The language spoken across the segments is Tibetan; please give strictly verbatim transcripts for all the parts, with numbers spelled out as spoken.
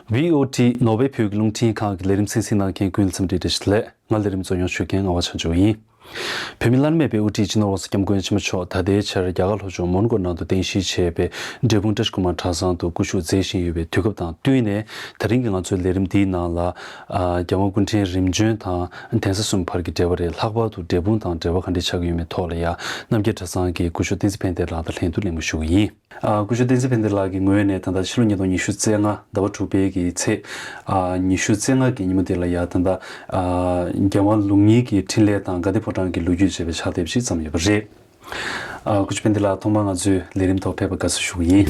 བྷི་ཨོ་ཊི་ནོར་ཝེ་བོད་ཀྱི་རླུང་འཕྲིན་ཁང་གི་ལས་རིམ་གསན་གཟིགས་གནང་མཁན་ཀུན་ལ་འཚམས་འདྲི་བཀྲ་ཤིས་བདེ་ལེགས། ང་ལས་རིམ་གཙོ་སྐྱོང་ཞུ་མཁན་ངག་དབང་བྱང་ཆུབ་ཡིན། བོད་མི་བླ་ན་མེད་པའི་དབུ་ཁྲིད་སྤྱི་ནོར་༸གོང་ས་༸སྐྱབས་མགོན་ཆེན་པོ་མཆོག་ད་ལྟའི་ཆར་རྒྱ་གར་ལྷོ་ཕྱོགས་མོན་གྷོ་ནང་དུ་རྟེན་གཞི་བྱས་པའི་འབྲས་སྤུངས་བཀྲ་ཤིས་སྒོ་མང་གྲྭ་ཚང་དུ་སྐུ་བཞུགས་མཛད་བཞིན་ཡོད་པའི་དུས་སྐབས་དང་བསྟུན་ནས། དེ་རིང་གི་ང་ཚོའི་ལས་རིམ་འདིའི་ནང་ལ། ཨ། རྒྱལ་དབང་སྐུ་ཕྲེང་རིམ་བྱོན་དང་གདན་ས་གསུམ་བར་གྱི་འབྲེལ་བ་རེད། ལྷག་པར་དུ་འབྲས་སྤུངས་དང་འབྲེལ་བ་ག་འདྲ་ཆགས་ཀྱི་ཡོད་མེད་ཐོག་ལ་ཡང་རྣམ་རྒྱལ་གྲྭ་ཚང་གི་སྐུ་ཞབས་བསྟན་འཛིན་ཕན་བདེ་ལགས་དང་ལྷན་དུ་གླེང་མོལ་ཞུ་གི་ཡིན། ཨ། སྐུ་ཞབས་བསྟན་འཛིན་ཕན་བདེ་ལགས་ཀྱི་ངོས་ནས་ད་ལྟ་ཕྱི་ལོ་ཉིས་སྟོང་ཉི་ཤུ་རྩ་ལྔ་ཟླ་བ་དྲུག་པའི་གི་ཚེས། ཨ། ཉི་ཤུ་རྩ་ལྔ་གི་ཉིན་མོ་དེ་ལ་ཡ་ད་ལྟ། ཨ། རྒྱལ་དབང་ལུགས་གཉིས་ཀྱི་འཕྲིན་ལས་དང་དགའ་ལྡན་ཕོ་བྲང་གི་ལོ་རྒྱུས་ཅེས་པའི་ཕྱག་དེབ་ཅིག་བརྩམས་ཡོད་པ་རེད། ཨ། སྐུ་ཞབས་ཕན་བདེ་ལགས་ཐོག་མར་ང་ཚོའི་ལས་རིམ་ཐོག་ཕེབས་པར་དགའ་བསུ་ཞུ་གི་ཡིན།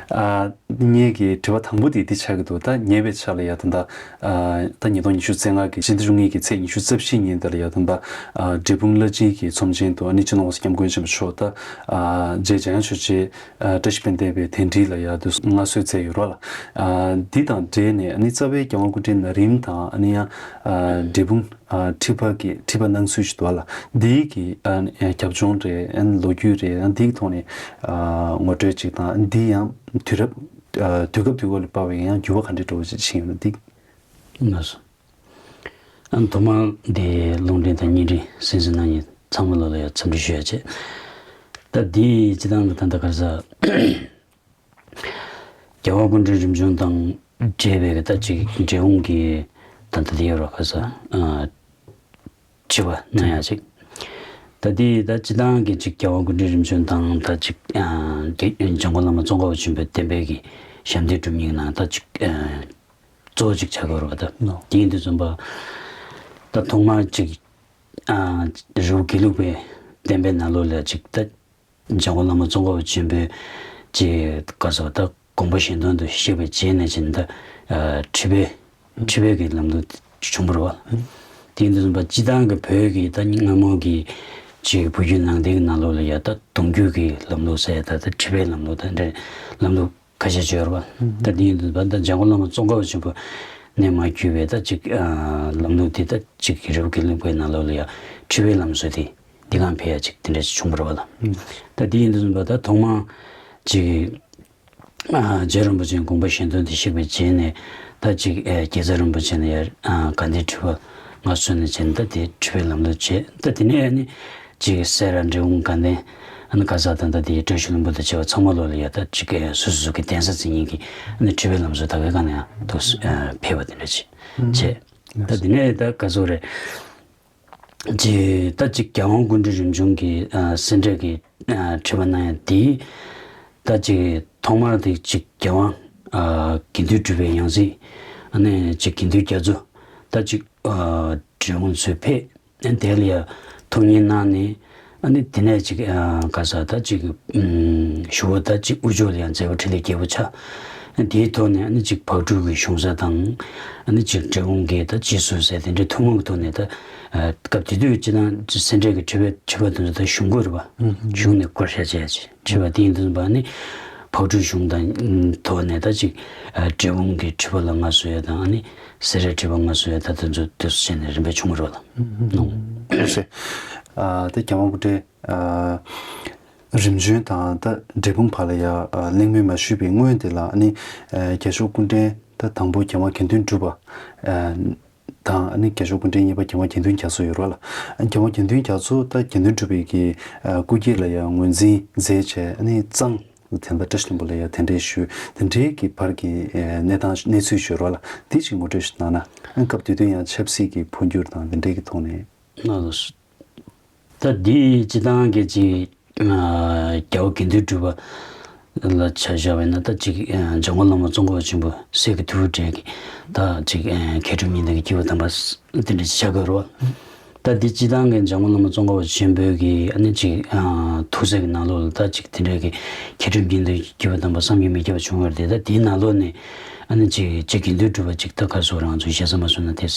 ཨ། ངེད་ཀྱི་དྲི་བ་དང་པོ་དེ་འདི་ཆགས་ཀྱི་འདུག་ད་ཉེ་བའི་ཆར་ལ་ཡ་ད་ལྟ། ཨ། ད་ཉིས་སྟོང་ཉི་ཤུ་རྩ་ལྔ་གི་སྤྱི་ཟླ་བཅུ་གཉིས་ཀྱི་ཚེས་ཉི་ཤུ་རྩ་བཞི་ཉིན་དེ་ལ་ཡ་ད་ལྟ། ཨ། འབྲས་སྤུངས་བླ་སྤྱི་གི་ཚོམས་ཆེན་དུ་ཨ་ནི་སྤྱི་ནོར་༸གོང་ས་༸སྐྱབས་མགོན་ཆེན་པོ་མཆོག་ད། ཨ། རྗེ་འཇམ་དབྱངས་ཆོས་རྗེ། ཨ། བཀྲ་ཤིས་དཔལ་ལྡན་པའི་གདན་ཁྲི་ལ་ཡ་དུ་མངའ་གསོལ་མཛད་ཡོད་རེད་ལ། ཨ། འདི་དང་འབྲེལ་ནས་ཨ་ནི་རྩ་བའི་རྒྱལ་དབང་སྐུ་ཕྲེང་ན་རིམ་དང་ཨ་ནི་ཡང་། ཨ། འབྲས་སྤུངས། ཨ། ཁྲི་པ་གི་ཁྲི་པ་གནང་ཚུལ་ཞིག་འདུག་ལ། འདིའི་གི། ཨ། རྒྱབ་ལྗོངས་རེད། ཨ། ལོ་རྒྱུས་རེད། ཨ། འདིའི་ཐོག་ནས། ཨ། ངོ་སྤྲོད་ཅིག་དང་། འདི་ཡང་དུས་རབས། ཨ། དུས་སྐབས་དུས་སྐབས་ལ་དཔག་པའི་ཡང་འགྱུར་བ་ག་འདྲ་འགྲོ་བ་ཞིག་ཕྱིན་ཡོད་ན་འདི། ལགས་སོ། ཨ། ཐོག་མར་འདི་རླུང་འཕྲིན་དང་བརྙན་འཕྲིན་གསན་གཟིགས་གནང་མཁན་ཚང་མ་ལོ་ལ་ཡང་འཚམས་འདྲི་ཞུ་ཡ་བྱས། ད་འདི་སྤྱི་བཏང་གི་ད་ལྟ་ག་རེ་ཟ། རྒྱལ་དབང་སྐུ་ཕྲེང་རིམ་བྱོན་དང་འབྲེལ་བའི་ད་ཅིག་འབྲས་སྤུངས་ཀྱི་ད་ལྟ་དེ་ཡོད་ར་ཁ་ས། ཨ། ཁྲི་པ་གནང་ཡ་ཅིག་ད་དེ་ད་སྤྱི་བཏང་གི་ཅིག་རྒྱལ་དབང་སྐུ་ཕྲེང་རིམ་བྱོན་དང་ད་ཅིག་ཨ། རྒྱ་འཇམ་མགོན་བླ་མ་ཙོང་ཁ་པ་ཆེན་པོའི་བསྟན་པའི་གི་ཞབས་འདེགས་སྒྲུབ་མཁན་ནང་ད་ཅིག་ཨ། གཙོ་བོ་ཅིག་ཆགས་ཀྱི་ཡོད་རེད་པ། ད་ནོ། དེ་ཡིན་དུས་ཙམ་པ་ད་ཐོག་མར་ཅིག་ཨ། རི་བོ་དགེ་ལུགས་པའི་བསྟན་པའི་ནང་ལོགས་ལ་ཅིག་ད་འཇམ་མགོན་བླ་མ་ཙོང་ཁ་པ་ཆེན་པོས་ཅིག་ག་ཟེར་བ་ད་དགོངས་པ་གཞན་དོན་དུ་གཤེགས་པའི་རྗེས་ནས་ཅིག་ད་ཨ། ཁྲི་པའི་ཁྲི་པའི་གི་ལམ་ལུགས་བྱུང་བ་རེད་པ། དེ་ཡིན་དུས་ཙམ་པ་སྤྱི་བཏང་གི་བོད་ཀྱི་ད་སྔ་མོ་གི་ཅིག་བོད་བརྒྱུད་ནང་བསྟན་གྱི་ནང་ལོགས་ལ་ཡ་ད་གདུང་བརྒྱུད་ཀྱི་ལམ་ལུགས་ཟེར་ཡ་ད་ད་ཁྲི་པའི་ལམ་ལུགས་ད་འདྲ་ལམ་ལུགས་ཁ་ཤས་ཅིག་ཡོད་རེད་པ། ད་དེ་ཡིན་དུས་ད་འཇམ་མགོན་བླ་མ་ཙོང་ཁ་པ་ཆེན་པོ་ནས་མར་བརྒྱུད་པའི་ད་ཅིག་ཨ། ལམ་ལུགས་དེ་ད་ཅིག་རི་བོ་དགེ་ལུགས་པའི་ནང་ལོགས་ལ་ཡ་ཁྲི་པའི་ལམ་སྲོལ་དེ་འདི་གང་འཕེལ་ཡ་ཅིག་དེ་འདྲ་ཅིག་བྱུང་བ་རེད་པ་ལ། ད་དེ་ཡིན་དུས་ཙམ་པ་ད་ཐོག་མར་ཅིག་ཨ། རྗེ་རིན་པོ་ཆེ་དགོངས་པ་གཞན་དོན་དུ་གཤེགས་པའི་རྗེས་ནས་ད་ཅིག་ཨ། རྒྱལ་ཚབ་རིན་པོ་ཆེ་ནས་ཡ་ཨ། དགའ་ལྡན་ཁྲི་པ་མངའ་གསོལ་ནས་བྱས་ནས་ད་དེ་ཁྲི་པའི་ལམ་ལུགས་བྱས། ད་དེ་ནས་ཨ་ནི་ཅིག་སེ་ར་འབྲས་སྤུངས་དགའ་ལྡན། ཨ་ནི་ག་ས་ད་ལྟ་དེ་བཀྲ་ཤིས་ལྷུན་པོ་དང་བཅས་པ་ཚང་མ་ལོ་ལ་ཡ་ད་ཅིག་སོ་སོ་སོ་གི་གདན་ས་འཛིན་མཁན་གྱི་ཨ་ནི་ཁྲི་པའི་ལམ་སྲོལ་ད་གའི་སྒང་ནས་ཡང་འདུག་ཕེབས་པ་དེ་འདྲ་ཅིག་བྱས། ད་དེ་ནས་ད་ག་ཚོད་རེད། ཅིག་ད་ཅིག་རྒྱལ་དབང་སྐུ་ཕྲེང་རིམ་བྱོན་གྱི་ཨ། སེ་འབྲས་ཀྱི་ཨ། ཁྲི་པ་གནང་ཡ་དེ། ད་ཅིག་ཐོག་མར་དེ་ཅིག་རྒྱལ་དབང་ཨ། དགེ་འདུན་གྲུབ་པའི་ཡང་སྲིད། ཨ་ནི་ཅིག་དགེ་འདུན་རྒྱ་མཚོ་ད་ཅིག་ཨ། འབྲས་སྤུངས་ཚུར་ཕེབས། དེ་ལ་ཡ་ཐུགས་མཉེས་གནང་ནས། ཨ་ནི་དེ་ནས་ཅིག་ཨ། ག་ས་ད་ཅིག་ཨུམ། ཞུ་བ་ད་ཅིག་དབུ་ཕྱོགས་ལ་ཡང་མཛད་པ་འཕྲིན་ལས་རྒྱས་པོ་ཆགས། ཨ། དེའི་ཐོག་ནས་ཨ་ནི་ཅིག་ཕག་གྲུ་གི་གཞུང་ས་དང་། ཨ་ནི་ཅིག་འབྲས་སྤུངས་ཀྱི་ད་སྤྱི་ཟུར་ཟེར་དེ་འདྲའི་ཐུན་མོང་གི་ཐོག་ནས་ད་ཨ། སྐབས་དེ་དུས་སྤྱི་བཏང་སེ་འབྲས་ཀྱི་ཁྲི་པའི་ཁྲི་པ་དེ་ཚོ་ད་གཞུང་སྐོར་རེད་པ། གཞུང་ནས་བསྐོ་བཞག་བྱས་ཅིག་ཁྲི་པ་དེ་ཡིན་དུས་པ་ནི་ཕག་གྲུ་གཞུང་དང་ཐོག་ནས་ད་ཅིག་ཨ། འབྲས་སྤུངས་ཀྱི་ཁྲི་པ་ལ་མངའ་གསོལ་ཡ་དང་། ཨ་ནི་སེ་རའི་ཁྲི་པ་མངའ་གསོལ་ཡ་ད་དེ་ཚོ་དེ་ཚོ་བྱས་ནས་རིམ་པས་བྱུང་བ་རེད་པ་ལ། ནོ། ཨ། ད་རྒྱལ་དབང་སྐུ་ཕྲེང་ཨ། རིམ་བྱོན་དང་ད་འབྲས་སྤུངས་བར་ལ་ཡ་ཨ། གླེང་མོལ་མ་ཞུས་པའི་སྔོན་དེ་ལ་ཨ་ནི་ཨ། རྒྱལ་མཆོག་སྐུ་ཕྲེང་ད་དང་པོ་རྒྱལ་དབང་དགེ་འདུན་གྲུབ་པ་ཨ། དང་ཨ་ནི་རྒྱལ་མཆོག་སྐུ་ཕྲེང་གཉིས་པ་རྒྱལ་དབང་དགེ་འདུན་རྒྱ་མཚོ་ཡོད་རེད་པ་ལ། རྒྱལ་དབང་དགེ་འདུན་རྒྱ་མཚོ་ད་དགེ་འདུན་གྲུབ་པའི་གི་ཨ། སྐུ་སྐྱེས་ལ་ཡ་ངོས་འཛིན་མཛད་བྱས། ཨ་ནི་གཙང་དེ་ད་བཀྲ་ཤིས་ལྷུན་པོ་ལ་ཡ་གདན་འདྲེན་ཞུས། དེ་འདྲའི་གི་བར་གྱི་ཨ། གནས་སྟངས་གནས་ཚུལ་ཞིག་ཡོད་རེད་པ་ལ། དེ་ཅིག་ངོ་སྤྲོད་ཞིག་གནང་ན། ཨ། སྐབས་དེ་དུས་ཡང་ཆབ་སྲིད་ཀྱི་འཕོ་འགྱུར་དང་དེ་འདྲའི་གི་ཐོག་ནས། ལགས་སོ། ད་འདི་སྤྱི་བཏང་གི་ཅིག་ཨ། རྒྱལ་བ་དགེ་འདུན་གྲུབ་པ་ལ་ཆ་བཞག་པ་ཡིན་ན། ད་ཅིག་ཨ། འཇམ་མགོན་བླ་མ་ཙོང་ཁ་པ་ཆེན་པོ་སྲས་ཀྱི་ཐུ་བོ་གྲས་ཀྱི་ད་ཅིག་ཨ། མཁས་གྲུབ་གཉིས་ལྡན་གྱི་སྐྱེས་བུ་དམ་པ་དེ་འདྲ་ཅིག་ཆགས་ཀྱི་ཡོད་རེད་པ། ད་འདི་སྤྱི་བཏང་གི་འཇམ་མགོན་བླ་མ་ཙོང་ཁ་པ་ཆེན་པོའི་གི་ཨ་ནི་ཅིག་ཨ། ཐུགས་སྲས་ཀྱི་ནང་ལོགས་ལ་ད་ཅིག་དེ་འདྲའི་གི་མཁས་གྲུབ་གཉིས་ལྡན་གྱི་སྐྱེས་བུ་དམ་པ་བསམ་གྱིས་མི་ཁྱབ་པ་བྱུང་བ་རེད་དེ། ད་དེའི་ནང་ལོགས་ནས་ཨ་ནི་ཅིག་རྗེ་དགེ་འདུན་གྲུབ་པ་ཅིག་ད་ག་སོ་རང་ཚོ་ཞེ་ས་མ་སོང་ན་དེ་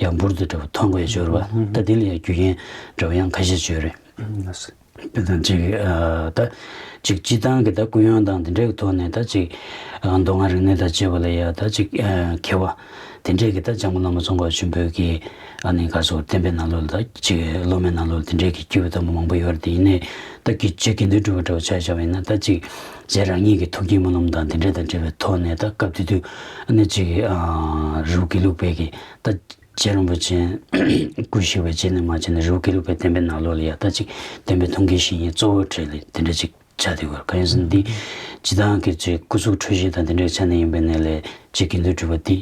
ཡང་འབུར་དུ་འདྲ་བོ་མཐོང་དགོས་ཡ་ཅིག་ཡོད་རེད་པ། ད་དེ་ལ་ཡང་རྒྱུ་རྐྱེན་འདྲ་བོ་ཡང་ཁ་ཤས་ཅིག་ཡོད་རེད། ལགས་སོ། དཔེ་དང་ཅིག་ཨ་ད་ཅིག་སྤྱི་བཏང་གི་ད་སྐུ་ཡོན་དང་དེ་འདྲའི་ཐོག་ནས་ད་ཅིག་ཨ་མདོ་སྔགས་རིག་གནས་དང་བཅས་པ་ལ་ཡ་ད་ཅིག་ཨ་མཁས་པ་དེ་འདྲས་ཀྱི་ད་འཇམ་མགོན་བླ་མ་ཙོང་ཁ་པ་ཆེན་པོའི་གི་ཨ་ནི་ག་སོགས་བསྟན་པའི་ནང་ལོགས་ལ་ད་ཅིག་སློབ་མའི་ནང་ལོགས་ལ་དེ་འདྲས་ཀྱི་སྐྱེས་བུ་དམ་པ་མང་པོ་ཡོད་རེད། དེ་ཡིན་ནའི་ད་ཀྱི་རྗེ་དགེ་འདུན་གྲུབ་པ་འདྲ་བོ་ཆ་བཞག་པ་ཡིན་ན་ད་ཅིག་རྗེ་རང་ཉིད་ཀྱི་ཐུགས་བསྐྱེད་སྨོན་ལམ་དང་དེ་འདྲས་དང་འབྲེལ་བའི་ཐོག་ནས་ད་སྐབས་དེ་དུས་ཨ་ནི་ཅིག་ཨ་རི་བོ་དགེ་ལུགས་པའི་གི་ད་རྗེ་རིན་པོ་ཆེ་སྐུ་གཤེགས་པའི་རྗེས་ནས་མར་བྱས་ནས་རི་བོ་དགེ་ལུགས་པའི་བསྟན་པའི་ནང་ལོགས་ལ་ཡ་ད་ཅིག་བསྟན་པའི་ཐོན་སྐྱེད་བཞི་ཡི་གཙོ་བོ་གྲས་ལ་དེ་འདྲ་ཅིག་ཆགས་བསྡད་ཡོད། གང་ཡིན་ཟེར་ན་འདི་སྤྱི་བཏང་གི་ཅིག་སྐུ་གཟུགས་འཕྲོད་བཞེས་དང་དེ་འདྲའི་ཆ་ནས་ཡིན་པའི་ནས་ལས་རྗེ་དགེ་འདུན་གྲུབ་པ་འདི་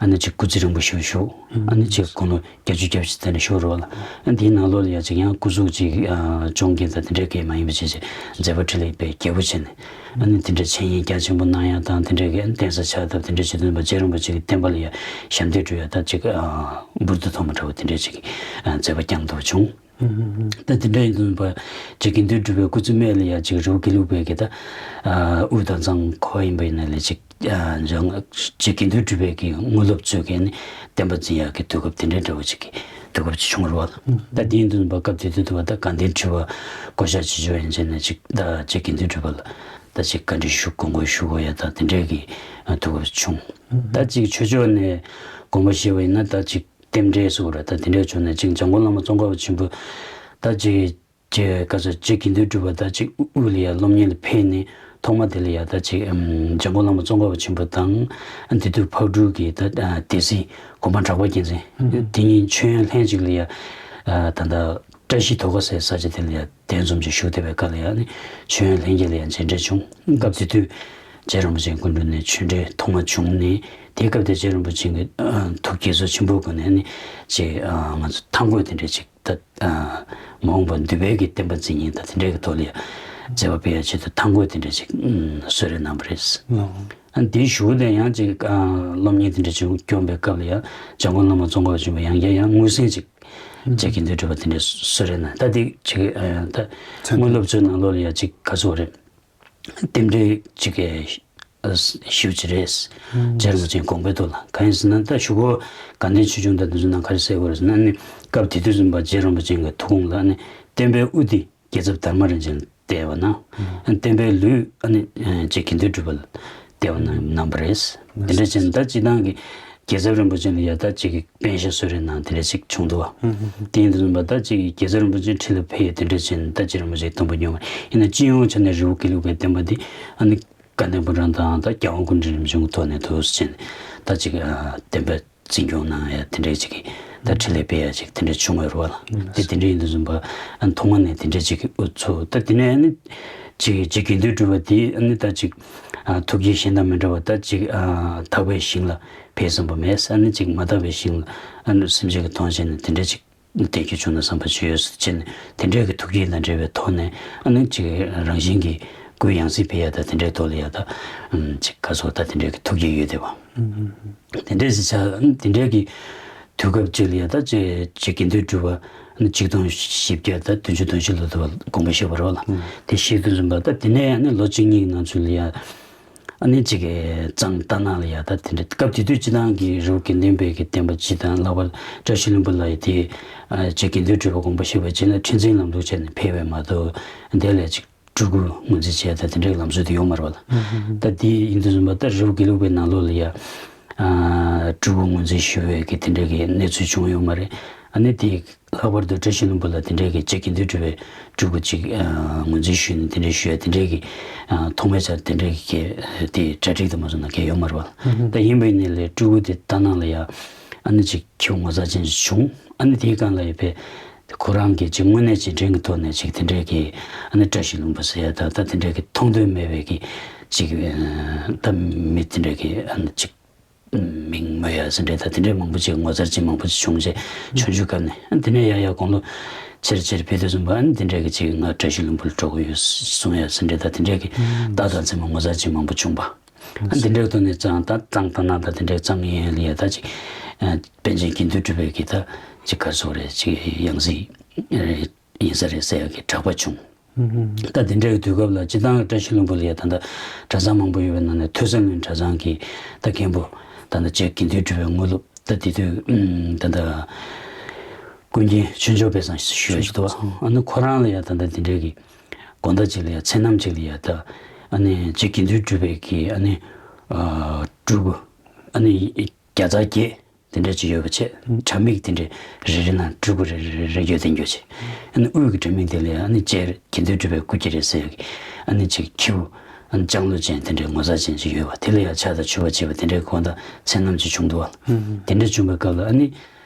ཨ་ནི་ཅིག་སྐུ་ཚེ་རིང་པོ་ཞིག་བཞུགས། ཨ་ནི་ཅིག་དགུང་ལོ་བརྒྱད་ཅུ་གྱ་བཞི་ཙམ་ནས་བཞུགས་རོགས་ལ། ཨ་འདིའི་ནང་ལོགས་ལ་ཡ་ཅིག་ཡང་སྐུ་གཟུགས་ཅིག་ཨ་གཅོང་སྐྱེས་དང་དེ་འདྲའི་གས་མ་ཡིན་པ་བྱས་བྱས་མཛད་པ་འཕྲིན་ལས་དཔེ་རྒྱས་པོ་བྱས་ནས་ཨ་ནི་དེ་འདྲའི་འཆད་ཉན་རྒྱ་ཆེན་པོ་གནང་ཡ་དང་དེ་འདྲའི་གས་གདན་ས་ཕྱག་བཏབ་དེ་འདྲའི་བྱེད་དུས་པ་རྗེ་རིན་པོ་ཆེ་གི་བསྟན་པ་ལ་ཡ་ཞབས་འདེགས་སྒྲུབ་ཡ་ད་ཅིག་ཨ་འབུར་དུ་ཐོན་པ་འདྲ་བོ་དེ་འདྲའི་ཅིག་ཨ་མཛད་པ་བསྐྱངས་འདུག་བྱུང་། ད་དེ་འདྲ་ཡིན་དུས་པ་རྗེ་དགེ་འདུན་གྲུབ་པའི་སྐུ་ཚེ་སྨད་ལ་ཡ་ཅིག་རི་བོ་དགེ་ལུགས་པའི་གི་ད་ཨ་དབུས་དྭངས་གཙང་ཁོ་ཡིན་པ་ཡིན་ན་ལས་ཅིག་ཨ་འཇང་རྗེ་དགེ་འདུན་གྲུབ་པའི་གི་དངོས་སློབ་ཚོས་གི་ནི་བསྟན་པ་འཛིན་ཡག་གི་དུས་སྐབས་དེ་འདྲའི་འདྲ་བོ་ཅིག་གི་དུས་སྐབས་ཅིག་བྱུང་རུ་བ་ལ། ད་དེ་ཡིན་དུས་པ་སྐབས་དེ་དུས་དུ་བ་ད་དགའ་ལྡན་ཁྲི་པ་བསྐོ་བཞག་བྱེད་ཆོག་ཡན་ཆད་ནས་ཅིག་ད་རྗེ་དགེ་འདུན་གྲུབ་པ་ལ་ད་ཅིག་བཀའ་འདྲི་ཞུ་དགོངས་སྐོར་ཞུ་དགོས་ཡ་ད་དེ་འདྲའི་གི་དུས་སྐབས་བྱུང་། ད་ཅིག་ཆོས་ཕྱོགས་ནས་དགོངས་པ་བཞེས་པ་ཡིན་ན་ད་ཅིག་རྟེན་འབྲེལ་སོགས་ར་ད་དེ་འདྲའི་བྱུང་ནས་ཅིག་འཇམ་མགོན་བླ་མ་ཙོང་ཁ་པ་ཆེན་པོ་ད་ཅིག་ཅེས་བཀའ་ཟུར་རྗེ་དགེ་འདུན་གྲུབ་པ་ད་ཅིག་དབུས་ལ་ཡ་སློབ་གཉེར་ལ་ཕེབས་ནས་ཐོག་མ་དེ་ལ་ཡ་ད་ཅིག་འཇམ་མགོན་བླ་མ་ཙོང་ཁ་པ་ཆེན་པོ་དང་དེ་དུས་ཕག་གྲུ་གི་ད་སྡེ་སྲིད་གོང་མ་གྲགས་པ་རྒྱལ་མཚན་དེ་གཉིས་མཆོད་ཡོན་ལྷན་ཅིག་ལ་ཡ་ད་ད་བཀྲ་ཤིས་དོ་ག་སའི་ས་ཆ་དེ་ལ་ཡ་གདན་འཛོམས་ཀྱི་བཞུགས་བསྡད་པའི་སྐབས་ལ་ཡ་ནི་མཆོད་ཡོན་ལྷན་རྒྱས་ལ་ཡ་མཇལ་འཕྲད་བྱུང་། སྐབས་དེ་དུས་རྗེ་རིན་པོ་ཆེའི་སྐུ་མདུན་ནས་ཆོས་འབྲེལ་ཐོག་མ་བྱུང་ནས་དེའི་སྐབས་དེ་རྗེ་རིན་པོ་ཆེ་གི་ཐུགས་བསྐྱེད་ཚོ་ཆེན་པོའི་སྒོ་ནས་ནི་ཅེས་ང་ཚོ་ཐང་རྒོད་དེ་འདྲ་ཅིག་ད་མ་འོངས་པ་འདུས་པའི་གི་བསྟན་པ་འཛིན་མཁན་ད་དེ་འདྲའི་གི་ཐོག་ལ་ཡ་མཛད་པ་སྤེལ་ཡ་ཆེད་དུ་ཐང་རྒོད་དེ་འདྲ་ཅིག་གསོལ་རས་གནང་བ་རེད། ཨ་དེའི་གཞུག་དེ་ཡང་ཅིག་སློབ་གཉེར་དེ་འདྲ་ཅིག་སྐྱོང་པའི་སྐབས་ལ་ཡ་འཇམ་མགོན་བླ་མ་ཙོང་ཁ་པ་ཆེན་པོ་ཡང་བསྐྱར་ཡང་དངོས་གསལ་ཅིག་རྗེ་དགེ་འདུན་གྲུབ་པ་དེ་འདྲའི་གསོལ་རས་གནང་། ད་དེ་ཅིག་ཨ་ད་དངོས་སློབ་ཚོའི་ནང་ལོགས་ལ་ཡ་ཅིག་ག་ཚོད་རེད། རྟེན་འབྲེལ་ཅིག་ཞུ་ཅི་རེད། རྗེ་རིན་པོ་ཆེའི་དགོངས་པའི་ཐོག་ལ་གང་ཡིན་ཟེར་ན་ད་གཞུག་གུ་དགའ་ལྡན་ཆོས་འབྱུང་དང་དེ་ཚོ་ནང་ག་རེ་གསལ་གོ་རེད་ཟེར་ན་ནི་སྐབས་དེ་དུས་ཙམ་པ་རྗེ་རིན་པོ་ཆེ་གི་ཐུགས་དགོངས་ལ་ནི་བསྟན་པའི་དབུ་དེ་རྒྱལ་ཚབ་དར་མ་རིན་ཆེན་ལ་གཏད་པ་ན། བསྟན་པའི་ལུས་ཨ་ནི་རྗེ་དགེ་འདུན་གྲུབ་པ་ལ་གཏད་པ་ན་གནང་བ་རེད། དེ་འདྲ་བྱས་ན་ད་སྤྱི་བཏང་གི་རྒྱལ་ཚབ་རིན་པོ་ཆེ་ལ་ཡ་ད་ཅིག་གི་པཎ་ཞྭ་གསོལ་རས་གནང་དེ་འདྲ་ཅིག་བྱུང་འདུག་བ། དེ་ཡིན་དུས་ཙམ་པ་ད་ཅིག་གི་རྒྱལ་ཚབ་རིན་པོ་ཆེ་ཁྲི་ལ་ཕེབས་ཡས་དེ་འདྲ་བྱས་ན་ད་རྗེ་རིན་པོ་ཆེ་མཐོང་པ་མྱོང་བ་ཡིན་ན་སྤྱི་ཡོངས་ཆ་ནས་རི་བོ་དགེ་ལུགས་པའི་བསྟན་པ་འདི་ཨ་ནི་དགའ་ལྡན་ཕོ་བྲང་དང་ད་རྒྱལ་དབང་སྐུ་ཕྲེང་རིམ་བྱོན་གྱི་ཐོག་ནས་འདུག་སེ་བྱས་ནས་ད་ཅིག་བསྟན་པའི་འཛིན་སྐྱོང་གནང་ཡ་དེ་འདྲའི་ཅིག་གི་ད་འཕྲིན་ལས་སྤེལ་ཡ་ཅིག་དེ་འདྲ་བྱུང་བའི་རེད་བ་ལ། དེ་དེ་འདྲ་ཡིན་དུས་ཙམ་པ་ཨ་ཐོག་མ་ནས་དེ་འདྲ་ཅིག་གི་ཨུ་ཚུགས་ད་དེ་ནས་ཨ་ནི་ཅིག་རྗེ་དགེ་འདུན་གྲུབ་པ་དེ་ཨ་ནི་ད་ཅིག་ཐུགས་བསྐྱེད་གཞན་དང་མི་འདྲ་བ་ད་ཅིག་དག་པའི་ཞིང་ལ་ཕེབས་ཟིན་པ་མེད། ཨ་ནི་ཅིག་མ་དག་པའི་ཞིང་ལ་ཨ་ནི་སེམས་ཅན་གྱི་དོན་བྱས་ནས་དེ་འདྲ་ཅིག་བསྟན་རྒྱུ་བྱུང་ན་བསམ་པ་ཅིག་ཡོད་ཟེར་བྱས་ནས་དེ་འདྲའི་གི་ཐུགས་བསྐྱེད་དང་འབྲེལ་བའི་ཐོག་ནས་ཨ་ནི་ཅིག་རང་བཞིན་གྱི་སྐུའི་ཡང་སྲིད་སྤེལ་ཡ་དང་དེ་འདྲའི་ཐོག་ལ་ཡ་ད་ཅིག་ག་ཚོད་ད་དེ་འདྲའི་གི་ཐུགས་བསྐྱེད་ཡོད་བསྡད་པ། དེ་འདྲའི་ཟེར་ཆ་ཨ་ནི་དེ་འདྲའི་གི་དུས་སྐབས་ཅིག་ལ་ཡ་ད་ཅིག་ཅིག་དགེ་འདུན་གྲུབ་པ་ཨ་ནི་ཆིག་སྟོང་བཞི་བརྒྱ་ད་བདུན་ཅུ་དོན་བཞི་ལོ་དུ་བ་དགོངས་པ་བཞེས་པ་རེད་བ་ལ། དེ་བཞེས་དུས་ཙམ་པ་ད་དེ་ནས་ཨ་ནི་ལོ་གཅིག་གཉིས་ཀྱི་ནང་ཚུད་ལ་ཡ། ཨ་ནི་ཅིག་གཙང་རྟ་ནག་ལ་ཡ་ད་དེ་འདྲ་སྐབས་དེ་དུས་སྤྱི་བཏང་གི་རི་བོ་དགེ་ལྡན་པའི་གི་བསྟན་པ་སྤྱི་དང་ལྷག་པར་བཀྲ་ཤིས་ལྷུན་པོ་ལ་ཡ་དེ་ཨ་ཅིག་དགེ་འདུན་གྲུབ་པ་དགོངས་པ་བཞེས་པའི་རྗེས་ལ་ཁྲི་འཛིན་ལམ་ལུགས་བྱས་ནས་ཕེབས་པས་མ་གཏོགས་དེ་ལ་ཅིག་སྤྲུལ་སྐུ་ངོས་འཛིན་བྱས་ད་དེ་འདྲའི་ལམ་སྲོལ་དེ་ཡོད་མ་རེད་བ་ལ། ད་དེ་ཡིན་དུས་ཙམ་པ་ད་རི་བོ་དགེ་ལུགས་པའི་ནང་ལོགས་ལ་ཡ་ཨ་སྤྲུལ་སྐུ་ངོས་འཛིན་ཞུ་བའི་གི་དེ་འདྲའི་གི་གནས་ཚུལ་བྱུང་ཡོད་མ་རེད། ཨ་ནི་དེ་ལྷག་པར་དུ་བཀྲ་ཤིས་ལྷུན་པོ་ལ་དེ་འདྲའི་གི་རྗེ་དགེ་འདུན་གྲུབ་པའི་སྤྲུལ་སྐུ་ཅིག་ཨ་ངོས་འཛིན་ཞུས་ནས་དེ་འདྲའི་ཞུ་ཡ་དེ་འདྲའི་གི་ཨ་ཐོག་མའི་ཆར་དེ་འདྲའི་གི་དེ་གྲ་སྒྲིག་དུ་མ་སོང་ན་གལ་ཡོད་མ་རེད་བ། ད་ཡིན་པའི་ནི་ལས་སྤྲུལ་སྐུ་དེ་ལྟ་ན་ལ་ཡ་ཨ་ནི་ཅིག་ཁྱེའུ་ངོ་མཚར་ཅན་ཞིག་བྱུང་། ཨ་ནི་དེའི་སྒང་ལ་ཡ་ཕེ་ཁོ་རང་གི་ཅིག་དངོས་གནས་ཅིག་དྲན་གི་ཐོག་ནས་ཅིག་དེ་འདྲའི་གི་ཨ་ནི་བཀྲ་ཤིས་ལྷུན་པོ་ཟེར་ཡ་ད་ད་དེ་འདྲའི་གི་མཐོང་དོན་མེད་པའི་གི་ཅིག་ད་མི་དེ་འདྲའི་གི་ཨ་ནི་ཅིག་མིང་མོལ་ཡ་ཟེར་འདྲ་ད་དེ་འདྲའི་མང་པོ་ཅིག་ངོ་མཚར་ཅན་མང་པོ་ཅིག་བྱུང་རྗེས་ཆུང་ཆུང་སྐབས་ནས་ཨ་དེ་ནས་ཡ་ཡ་དགུང་ལོ་ཆེར་ཆེར་ཕེབས་དུས་ཙམ་པ་ཨ་དེ་འདྲའི་གི་ཅིག་ང་བཀྲ་ཤིས་ལྷུན་པོར་འགྲོ་གི་ཡོད་གསུང་ཡ་ཟེར་འདྲ་ད་དེ་འདྲའི་གི་ཨ་རྟགས་དང་མཚན་མ་ངོ་མཚར་ཅན་མང་པོ་བྱུང་པ། ཨ་དེ་འདྲའི་ཐོག་ནས་ཙང་ད་གཙང་རྟ་ནག་ད་དེ་འདྲའི་གཙང་ཡན་ལ་ཡ་ད་ཅིག་ཨ་པཎ་ཆེན་དགེ་འདུན་གྲུབ་པའི་གི་ད་ཅིག་ག་རེ་ཟེར་དགོས་རེད་ཅིག་ཡང་སྲིད་ཡིན་ས་རེད་ཟེར་ཡ་གི་གྲགས་པ་བྱུང་། ད་དེ་འདྲའི་དུས་སྐབས་ལ་སྤྱི་བཏང་གི་བཀྲ་ཤིས་ལྷུན་པོ་ལ་ཡ་ད་ལྟ་གྲྭ་ཚང་མང་པོ་ཡོད་པའི་ནང་ནས་ཐོས་བསམ་གླིང་གྲྭ་ཚང་གི་ད་མཁན་པོ་ད་ལྟ་རྗེ་དགེ་འདུན་གྲུབ་པའི་དངོས་སློབ་ད་དེ་དུས་ད་ལྟ་ ཀུན་མཁྱེན་ཆོས་འབྱོར་དཔལ་བཟང་ཞུ་ཡ་ཞིག་འདུག་ཨ་ནི་ཁོ་རང་ལ་ཡ་ད་ལྟ་དེ་འདྲའི་གི་དགོང་དག་ཅིག་ལ་ཡ་མཚན་ནམ་ཅིག་ལ་ཡ་ད་ཨ་ནི་རྗེ་དགེ་འདུན་གྲུབ་པའི་གི་ཨ་ནི་སྤྲུལ་སྐུ་ཨ་ནི་བརྒྱ་རྩ་བརྒྱད་དེ་འདྲ་ཅིག་ཡོད་པ་བྱས། དྲ་མིག་དེ་འདྲའི་རེ་རེ་ནང་སྤྲུལ་སྐུ་རེ་རེ་རེ་རེ་ཡོད་དེ་འགྱོ་བྱས། ཨ་ནི་དབུས་ཀྱི་དྲ་མིག་དེ་ལ་ཡ་ཨ་ནི་རྗེ་དགེ་འདུན་གྲུབ་པའི་སྐུ་སྐྱེ་རེད་ཟེར་ཡ་གི་ཨ་ནི་ཅིག་ཁྱེའུ་ཨ་ནི་ལྕང་ལོ་ཅན་དེ་འདྲའི་ངོ་མཚར་ཅན་ཅིག་ཡོད་པ་དེ་ལ་ཡ་ཕྱག་དང་མཆོད་པ་བྱེད་པ་དེ་འདྲའི་དགོང་དག་མཚན་ནམ་ཅིག་བྱུང་འདུག་བ། དེ་འདྲ་བྱུང་བའི་སྐབས་ལ་ཨ་ནི།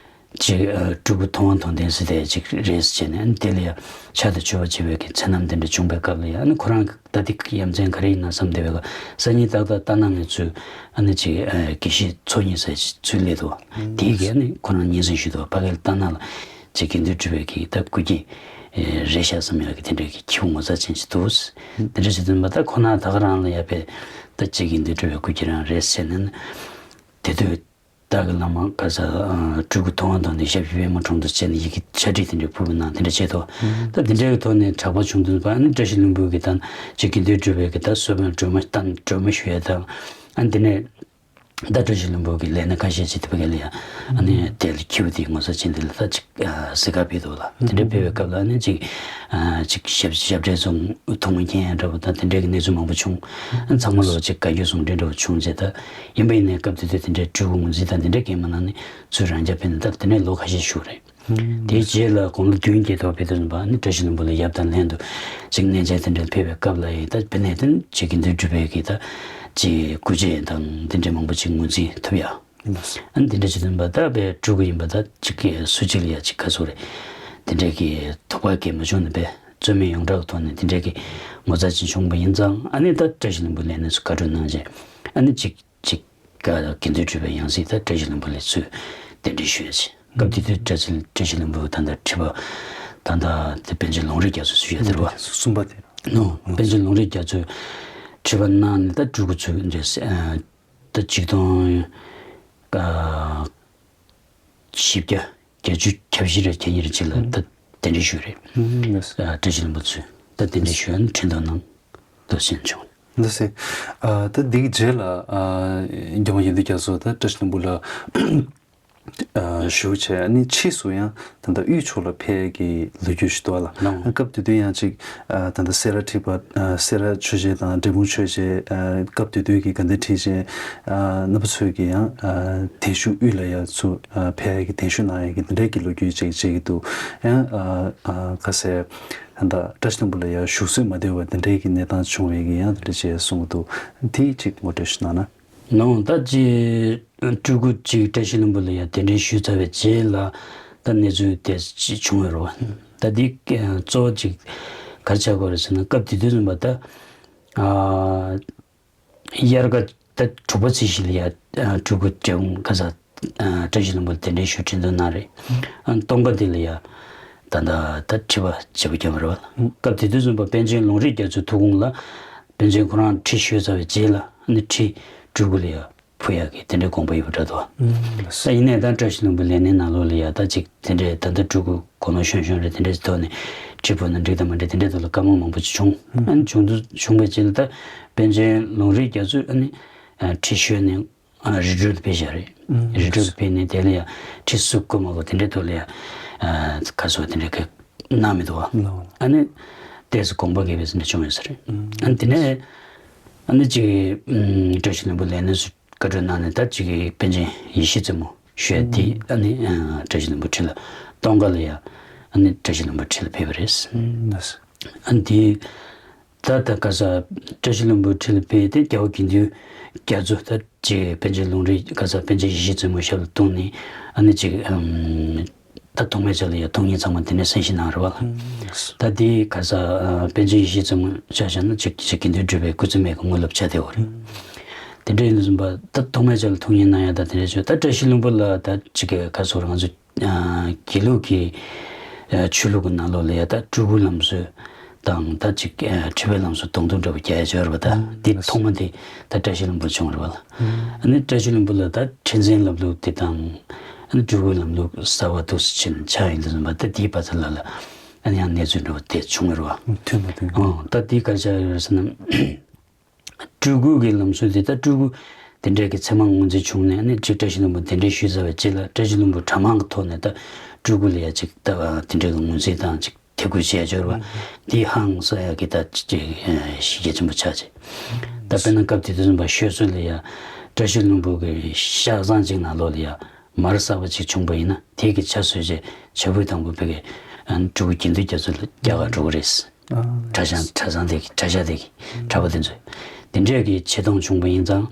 ཅིག་ཨ་སྤྲུལ་སྐུ་མཐོང་བ་མཐོང་ལྡན་ཟེར་དེ་ཅིག་རེད་ཟེར་བྱས་ནས། ཨ་ནི་དེ་ལ་ཡ་ཕྱག་དང་མཆོད་པ་བྱེད་པའི་གི་མཚན་ནམ་དེ་འདྲ་བྱུང་བའི་སྐབས་ལ་ཡ། ཨ་ནི་ཁོ་རང་གི་ད་དེ་ཡ་མཚན་ག་རེ་ཡིན་ན་བསམ་བསྡད་པའི་སྐབས། སང་ཉིན་ཏག་ཏག་ལྟ་ན་ངས་ཚུར་ཨ་ནི་ཅིག་ཨ་དགེ་བཤེས་ཚོགས་གཉིས་ཟེར་ཅིག་ཚུར་སླེབས་འདུག་བ། དེའི་གི་ཨ་ནི་ཁོ་རང་ཉིན་སྲིང་ཞུས་འདུག་བ། ཕ་གིར་ལྟ་ན་ལ་ཅིག་དགེ་འདུན་གྲུབ་པའི་གི་ད་སྐུ་སྐྱེ་ཨེ་རེད་ཤག་བསམ་ཡག་གི་དེ་འདྲའི་གི་ཁྱེའུ་ངོ་མཚར་ཅན་ཅིག་འདུག་དེ་འདྲ་བྱེད་དུས་མ་ད་ཁོ་ན་ད་ག་རང་ལ་ཡ་པས་ད་ཅིག་དགེ་འདུན་གྲུབ་པའི་སྐུ་སྐྱེ་རང་རེད་ཟེར་ནས་ནི་དེ་དུས། སྟག་གི་བླ་མ་ག་ས་སྤྲུལ་སྐུ་མཐོང་བ་མཐོང་ལྡན་ཞབས་ཀྱི་པད་མ་དྲུང་དུ་བཅས་ནས་ཡི་གེ་ཕྱག་བྲིས་དེ་འདྲའི་ཕུལ་བའི་ནང་དེ་འདྲ་བྱས་ཏོ། ད་དེ་འདྲའི་ཐོག་ནས་གྲགས་པ་བྱུང་དུས་པ། ཨ་ནི་བཀྲ་ཤིས་ལྷུན་པོ་གི་ད་ཅིག་དགེ་འདུན་གྲུབ་པའི་གི་ད་གསོལ་བ་སྒྲོལ་མ་བཏང་སྒྲོལ་མ་ཞུ་ཡ་དང་། ཨ་ནི་དེ་ནས་ད་བཀྲ་ཤིས་ལྷུན་པོ་གི་ལས་སྣེ་ཁ་ཤས་ཅིག་དེ་བ་གི་ལ་ཡ། ཨ་ནི་དེ་ལ་ཁྱེའུ་དེའི་ངོ་མཚར་ཅན་དེ་ལ་ད་ཅིག་གཟིགས་ག་ཕེབས་འདུག་ལ། དེ་འདྲ་ཕེབས་པའི་སྐབས་ལ་ཨ་ནི་ཅིག་ཅིག་ཞབས་ཞབས་གྲས་ཚོ་ཐུགས་མ་མཁྱེན་ཡ་འདྲ་པོ་དང་དེ་འདྲའི་གི་གནས་ཚུལ་མང་པོ་བྱུང་། ཨ་ནི་ཚང་མ་ལོ་ཅིག་བཀའ་བཀྱོན་ཟུང་འབྲེལ་འདྲ་པོ་བྱུང་རྗེས་ད། ཡིན་པ་ཡིན་ནའི་སྐབས་དེ་དུས་དེ་འདྲའི་སྤྲུལ་སྐུ་ངོས་འཛིན་དང་དེ་འདྲའི་གང་མ་གནང་ནས་ཚུར་རང་རྐྱ་ཕེབས་ནས། ད་དེ་ནས་ལོ་ཁ་ཤས་བཞུགས་རེད། དེའི་རྗེས་ལ་དགུང་ལོ་བདུན་བརྒྱད་ཐོག་ཕེབས་དུས་ཙམ་པ་ནི་བཀྲ་ཤིས་ལྷུན་པོ་ལ་ཡབ་དང་ལྷན་དུ་ཅིག་གནས་མཇལ་དེ་འདྲ་ཕེབས་པའི་སྐབས་ལ་ཡིན། ད་དཔེར་ན་དེ་ཅིག་དགེ་འདུན་གྲུབ་པའི་གི་ད་ཅིག་སྐུ་རྗེས་དང་དེ་འདྲའི་མང་པོ་ཅིག་ངོས་འཛིན་ཐུབ་ཡ། ཨ་ནི་དེ་འདྲ་བྱེད་དུས་པ་ད་པའི་སྤྲུལ་སྐུ་ཡིན་པ་ད་ཅིག་གི་སུ་གཅིག་ལ་ཡ་ཅིག་ག་ཚོད་རེད། དེ་འདྲའི་གི་དོགས་པ་གང་མ་བྱུང་ནས་པའི་རྩོད་མེད་ཡོངས་གྲགས་ཀྱི་ཐོག་ནས་དེ་འདྲའི་གི་ངོ་མཚར་ཅིག་བྱུང་བ་ཡིན་ཙང་། ཨ་ནི་ད་བཀྲ་ཤིས་ལྷུན་པོ་ལས་སྣེ་ཚོ་བཀའ་འཁྲོལ་གནང་རྗེས། ཨ་ནི་ཅིག་ཅིག་ག་དགེ་འདུན་གྲུབ་པའི་ཡང་སྲིད་ད་བཀྲ་ཤིས་ལྷུན་པོ་ལ་ཚུར་གདན་འདྲེན་ཞུས་ཡ་ཅིག་སྐབས་དེ་དུས་བཀྲ་ཤིས་བཀྲ་ཤིས་ལྷུན་པོ་ད་ལྟ་ཁྲི་པ་ད་ལྟ་དེ་པཎ་ཆེན་ལུང་རིགས་རྒྱ་མཚོ་ཞུ་ཡ་དེ་རེད་བ། གསུམ་པ་དེ་ནོ། པཎ་ཆེན་ལུང་རིགས་རྒྱ་མཚོས་ཁྲི་པ་གནང་ནས་ད་སྤྲུལ་སྐུ་ཚུར་འདྲེས། ད་ཆིག་སྟོང་བཞི་བརྒྱ་བརྒྱད་ཅུ་གྱ་བཞི་རེ་གྱ་གཉིས་རེ་ཅིག་ལ་ད་གདན་འདྲེན་ཞུས་རེད། བཀྲ་ཤིས་ལྷུན་པོ་ཚུར་ད་གདན་འདྲེན་ཞུས་ནས་ཁྲི་འདོན་གནང་འདུག་ཟེར་བྱུང་། འདུག་ཟེར། ད་འདིའི་རྗེས་ལ་རྒྱལ་བ་ཡོན་ཏན་རྒྱ་མཚོ་ད་བཀྲ་ཤིས་ལྷུན་པོ་ལ་བཞུགས་བྱས། ཨ་ནི་ཕྱིས་སུ་ཡང་ད་ལྟ་དབུས་ཕྱོགས་ལ་ཕེབས་ཀྱི་ལོ་རྒྱུས་ཤིག་འདུག་ལ། སྐབས་དེ་དུས་ཡང་ཅིག་ད་ལྟ་སེ་ར་ཁྲི་པ་སེ་ར་ཆོས་རྗེ་དང་འབྲས་སྤུངས་ཆོས་རྗེ། སྐབས་དེ་དུས་ཀྱི་དགའ་ལྡན་ཁྲི་ཆེན་རྣམ་པ་ཚོས་ཀྱི་ཡང་གདན་ཞུ་དབུས་ལ་ཡང་ཚུར་ཕེབས་ཀྱི་གདན་ཞུ་གནང་ཡ་གི་དེ་འདྲའི་གི་ལོ་རྒྱུས་ཅིག་བྱེད་ཀྱི་འདུག་ཡང་ག་ཟེར། ད་ལྟ་བཀྲ་ཤིས་ལྷུན་པོ་ལ་ཡང་བཞུགས་སྲོལ་མ་བསྡད་པ་དེ་འདྲའི་གི་གནས་སྟངས་བྱུང་བའི་གི་ཡང་དེ་འདྲ་བྱས་གསུང་གི་འདུག་དེ་ཅིག་ངོ་སྤྲོད་ཞིག་གནང་ན། ནང་ད་ཅི་སྤྲུལ་སྐུ་ཅིག་བཀྲ་ཤིས་ལྷུན་པོ་ལ་ཡང་གདན་འདྲེན་ཞུས་ཚར་བའི་རྗེས་ལ་ད་གནས་ཚུལ་དེ་ཅི་བྱུང་ཡོད་རེད་བ། ད་འདི་གཙོ་བོ་ཅིག་ག་རེ་ཆགས་ཀྱི་ཡོད་རེད་ཟེར་ན། སྐབས་དེ་དུས་ཙམ་པ་ད་ཨ་དབྱར་ཁ་ད་དྲུག་པ་ཚེས་བཞི་ལ་ཡ་སྤྲུལ་སྐུ་འབྲས་སྤུངས་ག་ས་བཀྲ་ཤིས་ལྷུན་པོ་ལ་གདན་འདྲེན་ཞུ་ཁྲི་འདོན་གནང་རེད། ཨ་སྟོན་ཁ་དེ་ལ་ཡ་ད་ད་ད་ཁྲི་པ་བྱེད་པ་བརྒྱབ་པ་རེད་བ། སྐབས་དེ་དུས་ཙམ་པ་པཎ་ཆེན་ལུང་རིགས་རྒྱ་མཚོའི་ཐུགས་དགོངས་ལ་པཎ་ཆེན་ཁོ་རང་ཁྲི་བཞེས་ཚར་བའི་རྗེས་ལ་ཨ་ནི་ཁྲི་སྤྲུལ་སྐུ་ལ་ཡ་ཕུལ་ཡག་གི་དེ་འདྲའི་དགོངས་པ་ཡོད་པ་འདྲ་འདུག་ད་ཡིན་ནའི་ད་བཀྲ་ཤིས་ལྷུན་པོའི་ལས་སྣེ་ནང་ལོགས་ལ་ཡ་ད་ཅིག་དེ་འདྲའི་ད་ལྟ་སྤྲུལ་སྐུ་གོ་ནོར་ཤོར་ཤོར་རེད། དེ་འདྲའི་ཐོག་ནས་ཁྲི་ཕུལ་ན་འགྲིག་དང་མ་འགྲིག་དེ་འདྲའི་ཐོག་ལ་བཀའ་མོལ་མང་པོ་ཅིག་བྱུང་། ཨ་ནི་བྱུང་དུས་བྱུང་བའི་རྗེས་ལ་ད་པཎ་ཆེན་ལུང་རིགས་རྒྱ་མཚོས་ཨ་ནི་ཁྲི་བཞེས་ནས་རི་ཁྲོད་དུ་ཕེབས་བཞག་རེད། རི་ཁྲོད་དུ་ཕེབས་ནས་དེ་ལ་ཡ་ཁྲི་བསུ་བསྐུལ་མ་དགོས་དེ་འདྲའི་ཐོག་ལ་ཡ་ཁ་གསོ་དེ་འདྲའི་གི་གནང་མི་འདུག་བ། ཨ་ནི་ཏོག་ཙམ་དགོངས་པ་འགལ་བའི་ཟིན་འདྲ་བྱུང་ཡོད་ས་རེད། ཨ་ནི་དེ་ནས་ཨ་ནི་ཅིག་བཀྲ་ཤིས་ལྷུན་པོ་ལས་སྣེ་སུ་བཀའ་འཁྲོལ་གནང་ནས་ད་ཅིག་པཎ་ཆེན་ཡེ་ཤེས་རྩེ་མོ་ཞུ་ཡ་དེ་ཨ་ནི་བཀྲ་ཤིས་ལྷུན་པོ་ཁྲི་ལ་སྟོན་ཁ་ལ་ཡ་ཨ་ནི་བཀྲ་ཤིས་ལྷུན་པོ་ཁྲི་ལ་ཕེབས་པ་རེད། ཨ་ནི་དེ་ད་ད་ག་ས་བཀྲ་ཤིས་ལྷུན་པོ་ཁྲི་ལ་ཕེབས་ཏེ་རྒྱལ་བ་དགེ་འདུན་རྒྱ་མཚོ་ད་ཅིག་པཎ་ཆེན་ལུང་རིགས་ག་ས་པཎ་ཆེན་ཡེ་ཤེས་རྩེ་མོ་ཞབས་ལ་བཏུང་ནས་ཨ་ནི་ཅིག་ད་ཐོག་མའི་ཆར་ལ་ཡ་ཐུགས་ཉིད་ཚང་མ་དེ་ནས་གསན་བཞེས་གནང་རེད་བ། ད་དེ་ག་ས་པཎ་ཆེན་ཡེ་ཤེས་རྩེ་མོ་ཆ་བཞག་ན་ཅིག་ཅིག་དགེ་འདུན་གྲུབ་པའི་སྐུ་ཚེ་སྨད་ཀྱི་དངོས་སློབ་ཆགས་བསྡད་ཡོད་རེད། དེ་འདྲ་ཡིན་དུས་ཙམ་པ་ད་ཐོག་མའི་ཆར་ལ་ཐུགས་ཉིད་གནང་ཡ་ད་དེ་འདྲ་བྱས། ད་བཀྲ་ཤིས་ལྷུན་པོ་ལ་ད་ཅིག་ག་ཚོད་རང་ཚོ་དགེ་ལུགས་ཀྱི་ཆོས་ལུགས་ཀྱི་ནང་ལོགས་ལ་ཡ་ད་སྤྲུལ་སྐུའི་ལམ་སྲོལ་དང་ད་ཅིག་ཁྲི་པའི་ལམ་སྲོལ་གདོང་ཐུག་འདྲ་པོ་རྒྱག་ཡ་ཅིག་ཡོད་རེད་པ། ད་འདི་ཐོག་མ་དེ་ད་བཀྲ་ཤིས་ལྷུན་པོ་བྱུང་རེད་པ་ལ། ཨ་ནི་བཀྲ་ཤིས་ལྷུན་པོ་ལ་ད་ཁྲི་འཛིན་ལམ་ལུགས་དེ་དང་ཨ་ནི་སྤྲུལ་སྐུའི་ལམ་ལུགས་གསར་པ་འདུག་སེ་བྱས་ནས་ཆགས་ཡོང་དུས་ཙམ་པ་ད་དེའི་བར་མཚམས་ལ་ལ་ཨ་ནི་ཡང་གནས་ཚུལ་འདྲ་པོ་དེ་བྱུང་རེད་པ། ཐོན་པ་དེ། ཨོ་ད་དེ་ག་རེ་ཆགས་ཡོད་རེད་ཟེར་ན། སྤྲུལ་སྐུ་གི་ལམ་སྲོལ་དེ་ད་སྤྲུལ་སྐུ་དེ་འདྲའི་གི་མཚན་མ་ངོས་འཛིན་བྱུང་ནས་ནི་ཅིག་བཀྲ་ཤིས་ལྷུན་པོ་གདན་འདྲེན་ཞུས་ཚར་བའི་རྗེས་ལ་བཀྲ་ཤིས་ལྷུན་པོ་གྲྭ་མང་གི་ཐོག་ནས་ད་ སྤྲུལ་སྐུ་ལ་ཡ་ཅིག་ད་དེ་འདྲའི་གི་ངོས་འཛིན་དང་ཅིག་དད་གུས་བྱེད་ཡ་འབྱོར་བ་འདི་ཧང་སང་ཡ་གི་ད་ཅིག་གཞི་རྒྱ་ཆེན་པོ་ཆགས་ཅིག་ད་དཔེར་ན་སྐབས་དེ་དུས་ཙམ་པ་ཤོད་སྲོལ་ལ་ཡ་བཀྲ་ཤིས་ལྷུན་པོ་གི་ཤག་བཟང་ཅིག་ནང་ལོགས་ལ་ཡ་མར་གསར་པ་ཅིག་བྱུང་པ་ཡིན་ན་དེ་གི་ཆ་བཟོས་རྗེས་བྱ་ཕོའི་དང་པོ་ཕ་གི་སྤྲུལ་སྐུ་དགེ་འདུན་རྒྱ་མཚོ་ལ་རྒྱ་གར་འགྲོ་གི་རེད། གྲྭ་ཤག་གྲྭ་ཚང་དེ་གི་གྲྭ་ཤག་དེ་གི་གྲྭ་པ་དེ་ཚོས་དེ་འདྲས་ཀྱི་ཆེ་མཐོང་བྱུང་པ་ཡིན་ཙང་།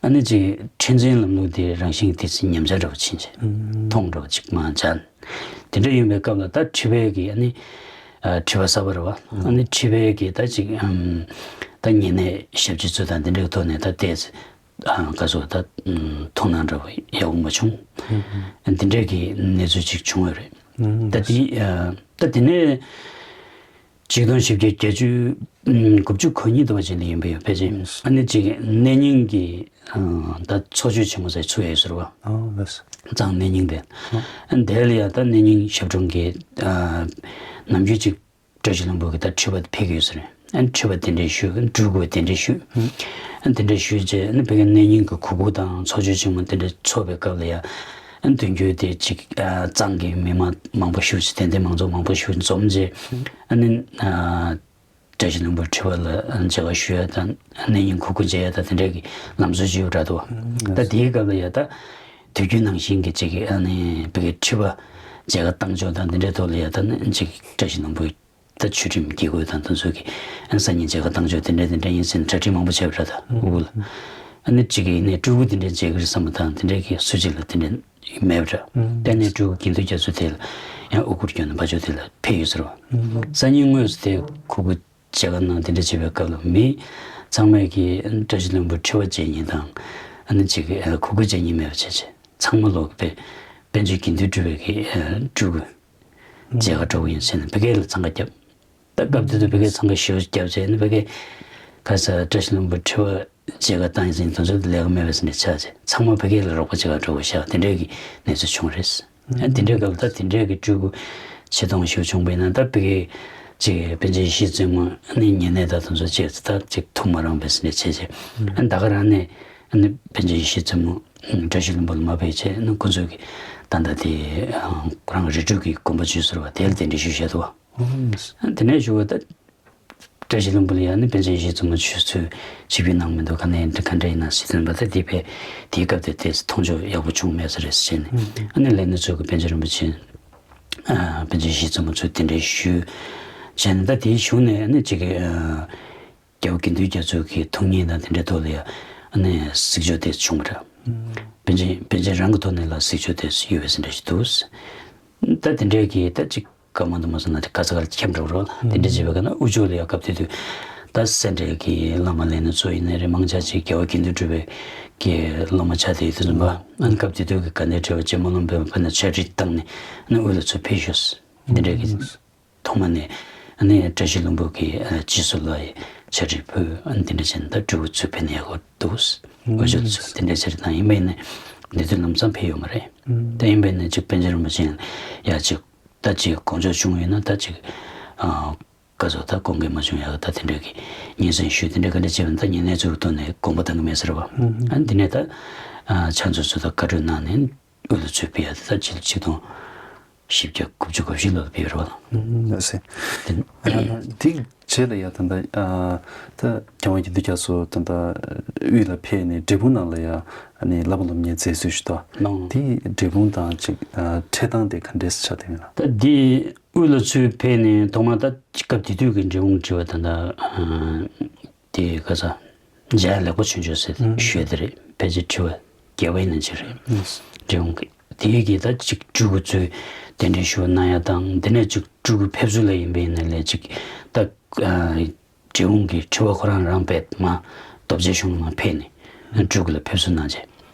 ཨ་ནི་ཅིག་ཁྲིམས་འཛིན་ལམ་ལུགས་དེ་རང་བཞིན་གྱིས་ཉམས་ཆག་འདྲ་བོ་ཕྱིན་ཆད་མཐོང་འདྲ་བོ་ཅིག་མ་ཆགས། དེ་འདྲ་ཡིན་པའི་སྐབས་ལ་ད་ཁྲི་པའི་གི་ཨ་ནི་ཁྲི་པ་གསར་པ་རེད་བ། ཨ་ནི་ཁྲི་པའི་གི་ད་ཅིག་ད་ཉེ་གནས་ཞབས་ཕྱི་ཚོ་དང་དེ་འདྲའི་ཐོག་ནས་ད་ལྟས། ཨ་ག་ཚོད་ད་མཐོང་སྣང་འདྲ་བོ་ཡག་པོ་མ་བྱུང་། ཨ་འདི་འདྲའི་གི་གནས་ཚུལ་ཅིག་བྱུང་བ་རེད། ད་དེ་ཨ་ད་དེ་ནས་ཆིག་སྟོང་བཞི་བརྒྱ་བརྒྱད་ཅུ་དགུ་བཅུ་གོ་གཉིས་དུ་བ་ཅན་དུ་ཡིན་པ་ཡོད་ཕལ་ཆེར། ཨ་ནི་ཅིག་གནས་རྙིང་གི་ད་ཚོགས་ཆོས་ཆེན་མོ་ཟེར་ཚུགས་ཡོད་ཟེར་བ། གཙང་གནས་རྙིང་དེ། ཨ་དེ་ལ་ཡང་ད་གནས་རྙིང་ཞབས་དྲུང་གི་ནམ་རྒྱུན་ཅིག་བཀྲ་ཤིས་ལྷུན་པོ་གིས་ད་ཁྲི་པ་ཕེབས་ཀྱི་ཡོད་ཟེར། ཨ་ནི་ཁྲི་པ་གདན་འདྲེན་ཞུས། ཨ་ནི་སྤྲུལ་སྐུ་གདན་འདྲེན་ཞུས། ཨ་ནི་གདན་འདྲེན་ཞུས་རྗེས་ཨ་ནི་ཕ་གི་གནས་རྙིང་གི་གུར་དགུ་དང་ཚོགས་ཆོས་ཆེན་མོ་དེ་འདྲ་ཚོགས་པའི་སྐབས་ལ་ཡང་། ཨ་ནི་མདུན་རྒྱུད་དེ་ཅིག་ཨ་གཙང་གི་མི་མང་མང་པོ་ཞིག་དད་ལྡན་མང་ཚོགས་མང་པོ་ཞིག་འཛོམས་རྗེས། ཨ་ནི་ཨ་བཀྲ་ཤིས་ལྷུན་པོའི་ཁྲི་པ་ལ་མཇལ་ཁ་ཞུ་ཡ་དང་གནས་རྙིང་གུར་དགུ་མཇལ་ཡ་དང་དེ་འདྲ་གི་ལམ་སྲོལ་ཅིག་ཡོད་འདྲ་འདུག་ད་དེའི་སྐབས་ལ་ཡ་ད་དུས་རྒྱུན་ནང་བཞིན་གྱི་ཅིག་ཨ་ནི་ཕ་གི་ཁྲི་པ་མཇལ་ཁ་བཏང་ཕྱོགས་དང་དེ་འདྲའི་ཐོག་ལ་ཡ་ད་ནི་ཅིག་བཀྲ་ཤིས་ལྷུན་པོའི་ད་ཆོས་ཁྲིམས་དགེ་བསྐོས་དང་དེ་ཚོ་གི་ཨ་ནི་སང་ཉིན་མཇལ་ཁ་བཏང་ཕྱོགས་དེ་འདྲ་དེ་འདྲ་ཡིན་ཟེར་ནས་གྲ་སྒྲིག་མང་པོ་བྱས་པ་འདྲ། ད་དབུ་གུ་ལ་ཨ་ནི་ཅིག་གི་ནས་སྤྲུལ་སྐུ་དེ་འདྲ་མཇལ་གི་རེད་བསམ་པ་དང་དེ་འདྲ་གི་སུ་གཅིག་ལ་དེ་འདྲ་མེད་པ་འདྲ། དེ་ནས་སྤྲུལ་སྐུ་དགེ་འདུན་རྒྱ་མཚོ་དེ་ལ་ཡང་དབུ་གུར་གྱོན་ནས་ཕར་ཕྱོགས་དེ་ལ་ཕེབས་ཡོད་ཟེར་བ། སང་ཉིན་དངོས་སུ་དེ་གུར་དགུ་མཇལ་ཁ་གནང་དེ་འདྲ་བྱེད་པའི་སྐབས་ལ་མི་ཚང་མས་ཀྱིས་བཀྲ་ཤིས་ལྷུན་པོ་ཁྲི་པ་མཇལ་མཁན་དང་། ཨ་ནི་ཅིག་གི་ཨ་གུར་དགུ་མཇལ་མཁན་མེད་པ་བྱས་བྱས་ཚང་མ་ལོག་པའི་པཎ་ཆེན་དགེ་འདུན་གྲུབ་པའི་གི་ཨ་སྤྲུལ་སྐུ་མཇལ་ཁ་འགྲོ་གི་ཡིན་ཟེར་ནས་ཕ་གི་ལ་འཚང་ཁ་བརྒྱབ། ད་སྐབས་དེ་དུས་ཕ་གིར་འཚང་ཁ་ཞེ་པོ་བརྒྱབ་བྱས་ནས་ཕ་གིར་ཁ་སང་བཀྲ་ཤིས་ལྷུན་པོ་ཁྲི་པ་མཇལ་ཁ་བཏང་ཡིན་ཟེར་དོན་ཚོད་ལས་ཀ་མེད་པ་ཟེར་ནས་ཆགས་བྱས་ཚང་མ་ཕ་གི་ལ་རོགས་པ་བྱེད་ག་འགྲོ་དགོས་ཤག་དེ་འདྲའི་གི་གནས་ཚུལ་བྱུང་རེད། ཨ་དེ་འདྲའི་སྐབས་ད་དེ་འདྲའི་གི་སྤྲུལ་སྐུ་ཆེ་མཐོང་ཞིག་བྱུང་བས་ན་ད་ཕ་གི་ཅིག་པཎ་ཆེན་ཡེ་ཤེས་བཙུན་མོ་ཨ་ནི་ཉེ་གནས་དང་དེ་ཚོ་བཅས་ད་ཅིག་ཐུགས་མ་རངས་པས་ཟེར་ནས་བྱས་བྱས་ཨ་ད་ག་རང་ནས་ཨ་ནི་པཎ་ཆེན་ཡེ་ཤེས་བཙུན་མོ་བཀྲ་ཤིས་ལྷུན་པོ་ལ་མ་ཕེབས་བྱས་ཨ་ནི་ཁོ་ཚོས་གི་ད་ལྟ་དེ་ཁོ་རང་རི་ཁྲོད་ཀྱི་དགོན་པ་ཆུད་ཟོས་བ་དེ་ལ་གདན་འདྲེན་ཞུས་བཞག་འདུག་བ། དེ་ནས་ཞུ་བ་ད། བཀྲ་ཤིས་ལྷུན་པོ་ལ་ཡང་ནི་པཎ་ཆེན་ཡེ་ཤེས་བཙུན་མོ་ཆུད་ཟོས་ཆིབས་བསྒྱུར་གནང་མི་འདུག་ག་ནས་འདི་ག་འདྲ་ཡིན་ན་ཟེར་དུས་ཙམ་པ་ད་དེ་བས་དེའི་སྐབས་དེ་དེ་མཐོང་ཆོས་ཡག་པོ་བྱུང་མེད་ས་རེད་ཟེར་ནས་ཨ་ནི་ལས་སྣེ་ཚོས་གི་པཎ་ཆེན་རིན་པོ་ཆེ་ཨ་པཎ་ཆེན་ཡེ་ཤེས་བཙུན་མོ་ཚོས་དེ་འདྲའི་ཞུས་བྱས་ནས་ད་དེའི་གཞུག་ནས་ཨ་ནི་གཅིག་གི་ཨ་རྒྱལ་བ་དགེ་འདུན་རྒྱ་མཚོ་གི་ཐུགས་མཉེས་དང་དེ་འདྲའི་ཐོག་ལ་ཡང་ཨ་ནི་གཟིགས་ཕྱོགས་དེ་བྱུང་བ་འདྲ། པཎ་ཆེན་པཎ་ཆེན་རང་གི་ཐོག་ནས་ལ་གཟིགས་ཕྱོགས་དེ་ཡོད་པའི་ཟིན་བྲིས་ཤིག་འདུག་ད་དེ་འདྲའི་གི་ད་ཅིག་སྐར་མ་དུ་མ་སོང་ན་དེ་ག་ས་ག་ལ་ཁྱབ་འགྲོ་རོགས་ལ་དེ་འདྲ་བྱས་པའི་ཁ་ན་དབུ་ཕྱོགས་ལ་ཡང་སྐབས་དེ་དུས་ད་སེ་འབྲས་ཀྱི་བླ་མ་ལས་སྣེ་ཚོ་ཡིན་ནའི་རེད། མང་ཆེ་ཅིག་རྒྱལ་བ་དགེ་འདུན་གྲུབ་པའི་གི་སློབ་མ་ཆགས་བསྡད་ཡོད་དུས་ཙམ་པ་ཨ་ནི་སྐབས་དེ་དུས་ཀྱི་དགའ་ལྡན་ཁྲི་པ་རྗེ་མོ་བློན་པོས་ཕ་ན་ཕྱག་བྲིས་བཏང་ནས་ཨ་ནི་དབུ་ལ་ཚུར་ཕེབས་ཤོག་འདི་འདྲ་གི་ཐོག་མ་ནས་ཨ་ནི་བཀྲ་ཤིས་ལྷུན་པོ་གི་སྤྱི་ཟུར་ལ་ཕྱག་བྲིས་ཕུལ་ཨ་ནི་འདི་འདྲ་བྱས་ནས་ད་སྤྲུལ་སྐུ་ཚུར་ཕེབས་ནས་ཡག་པོ་འདུག་དབུ་ཕྱོགས་ཚུར་འདི་འདྲ་བྱས་ནས་ཡིན་པས་ནས་འདི་དུས་ལམ་སང་ཕེབས་ཡོད་མ་རེད། ད་ཡིན་པས་ནས་ཅིག་པཎ་ཆེན་རིན་པོ་ཆེ་ཡ་ཅིག་ད་ཅིག་དགོངས་འཇགས་བྱུང་ཡོད་ན་ད་ཅིག་ཨ་བཀའ་ཟུར་ད་དགོངས་འགལ་མ་བྱུང་ཡག་ད་དེ་འདྲ་གི་སྙན་སེང་ཞུས་དེ་འདྲ་ག་འདྲ་བྱས་པ་ན་ད་ཉེ་གནས་ཚོའི་ཐོག་ནས་དགོངས་པ་བཏང་གི་མེད་ཟེར་བ། ཨ་འདི་ནས་ད་ཨ་ཕྱག་མཛོད་ཚོ་ད་བཀའ་འཁྲོལ་གནང་ནས་དབུ་ལ་ཚུར་ཕེབས་ཡག་དེ་ད་ཕྱི་ལོ་ཆིག་སྟོང་བཞི་བརྒྱ་དགུ་བཅུ་གོ་བཞི་ལོར་ཕེབས་རེད་བ། ཨ་ཟེ། དེ་དེ་རྗེས་ལ་ཡ་ད་ད་ད་རྒྱལ་བ་དགེ་འདུན་རྒྱ་མཚོ་ད་ད་དབུས་ལ་ཕེབས་ནས་འབྲས་སྤུངས་ནང་ལ་ཡ་ཨ་ནི་བསླབ་པ་སློབ་གཉེར་མཛད་སྲོལ་ཞིག་འདུག་ལགས། དེ་འབྲས་སྤུངས་དང་ཅིག་ཨ་འཕྲད་སྟངས་དེ་ག་འདྲས་ཆགས་བསྡད་ཡོད་ན། ད་འདི་དབུས་ལ་ཚུར་ཕེབས་ནས་ཐོག་མར་ད་སྐབས་དེ་དུས་ཀྱི་འབྲས་སྤུངས་དྲི་བ་ད་ད་ཨ་དེ་ག་ས་འཇམ་དབྱངས་ལེགས་པ་ཆོས་འབྱོར་ཟེར་ཞུས་དེ་རེད། ཕལ་ཆེར་དྲི་བ་བརྒྱད་པ་ཡིན་ན་ཅིག་རེད། འབྲས་སྤུངས་ཀྱི་དེའི་གི་ད་ཅིག་སྤྲུལ་སྐུ་ཚུར་གདན་འདྲེན་ཞུ་བ་གནང་ཡ་དང་དེ་ནས་ཅིག་སྤྲུལ་སྐུ་ཕེབས་བསུ་ལ་ཡིན་པ་ཡིན་ན་ལས་ཅིག་ད་ཨ་འབྲས་སྤུངས་ཀྱི་ཁྲི་པ་ཁོ་རང་རང་བས་མ་རྡོ་རྗེ་གཞུང་ལ་ཕེབས་ནས་སྤྲུལ་སྐུ་ལ་ཕེབས་བསུ་གནང་རྗེས་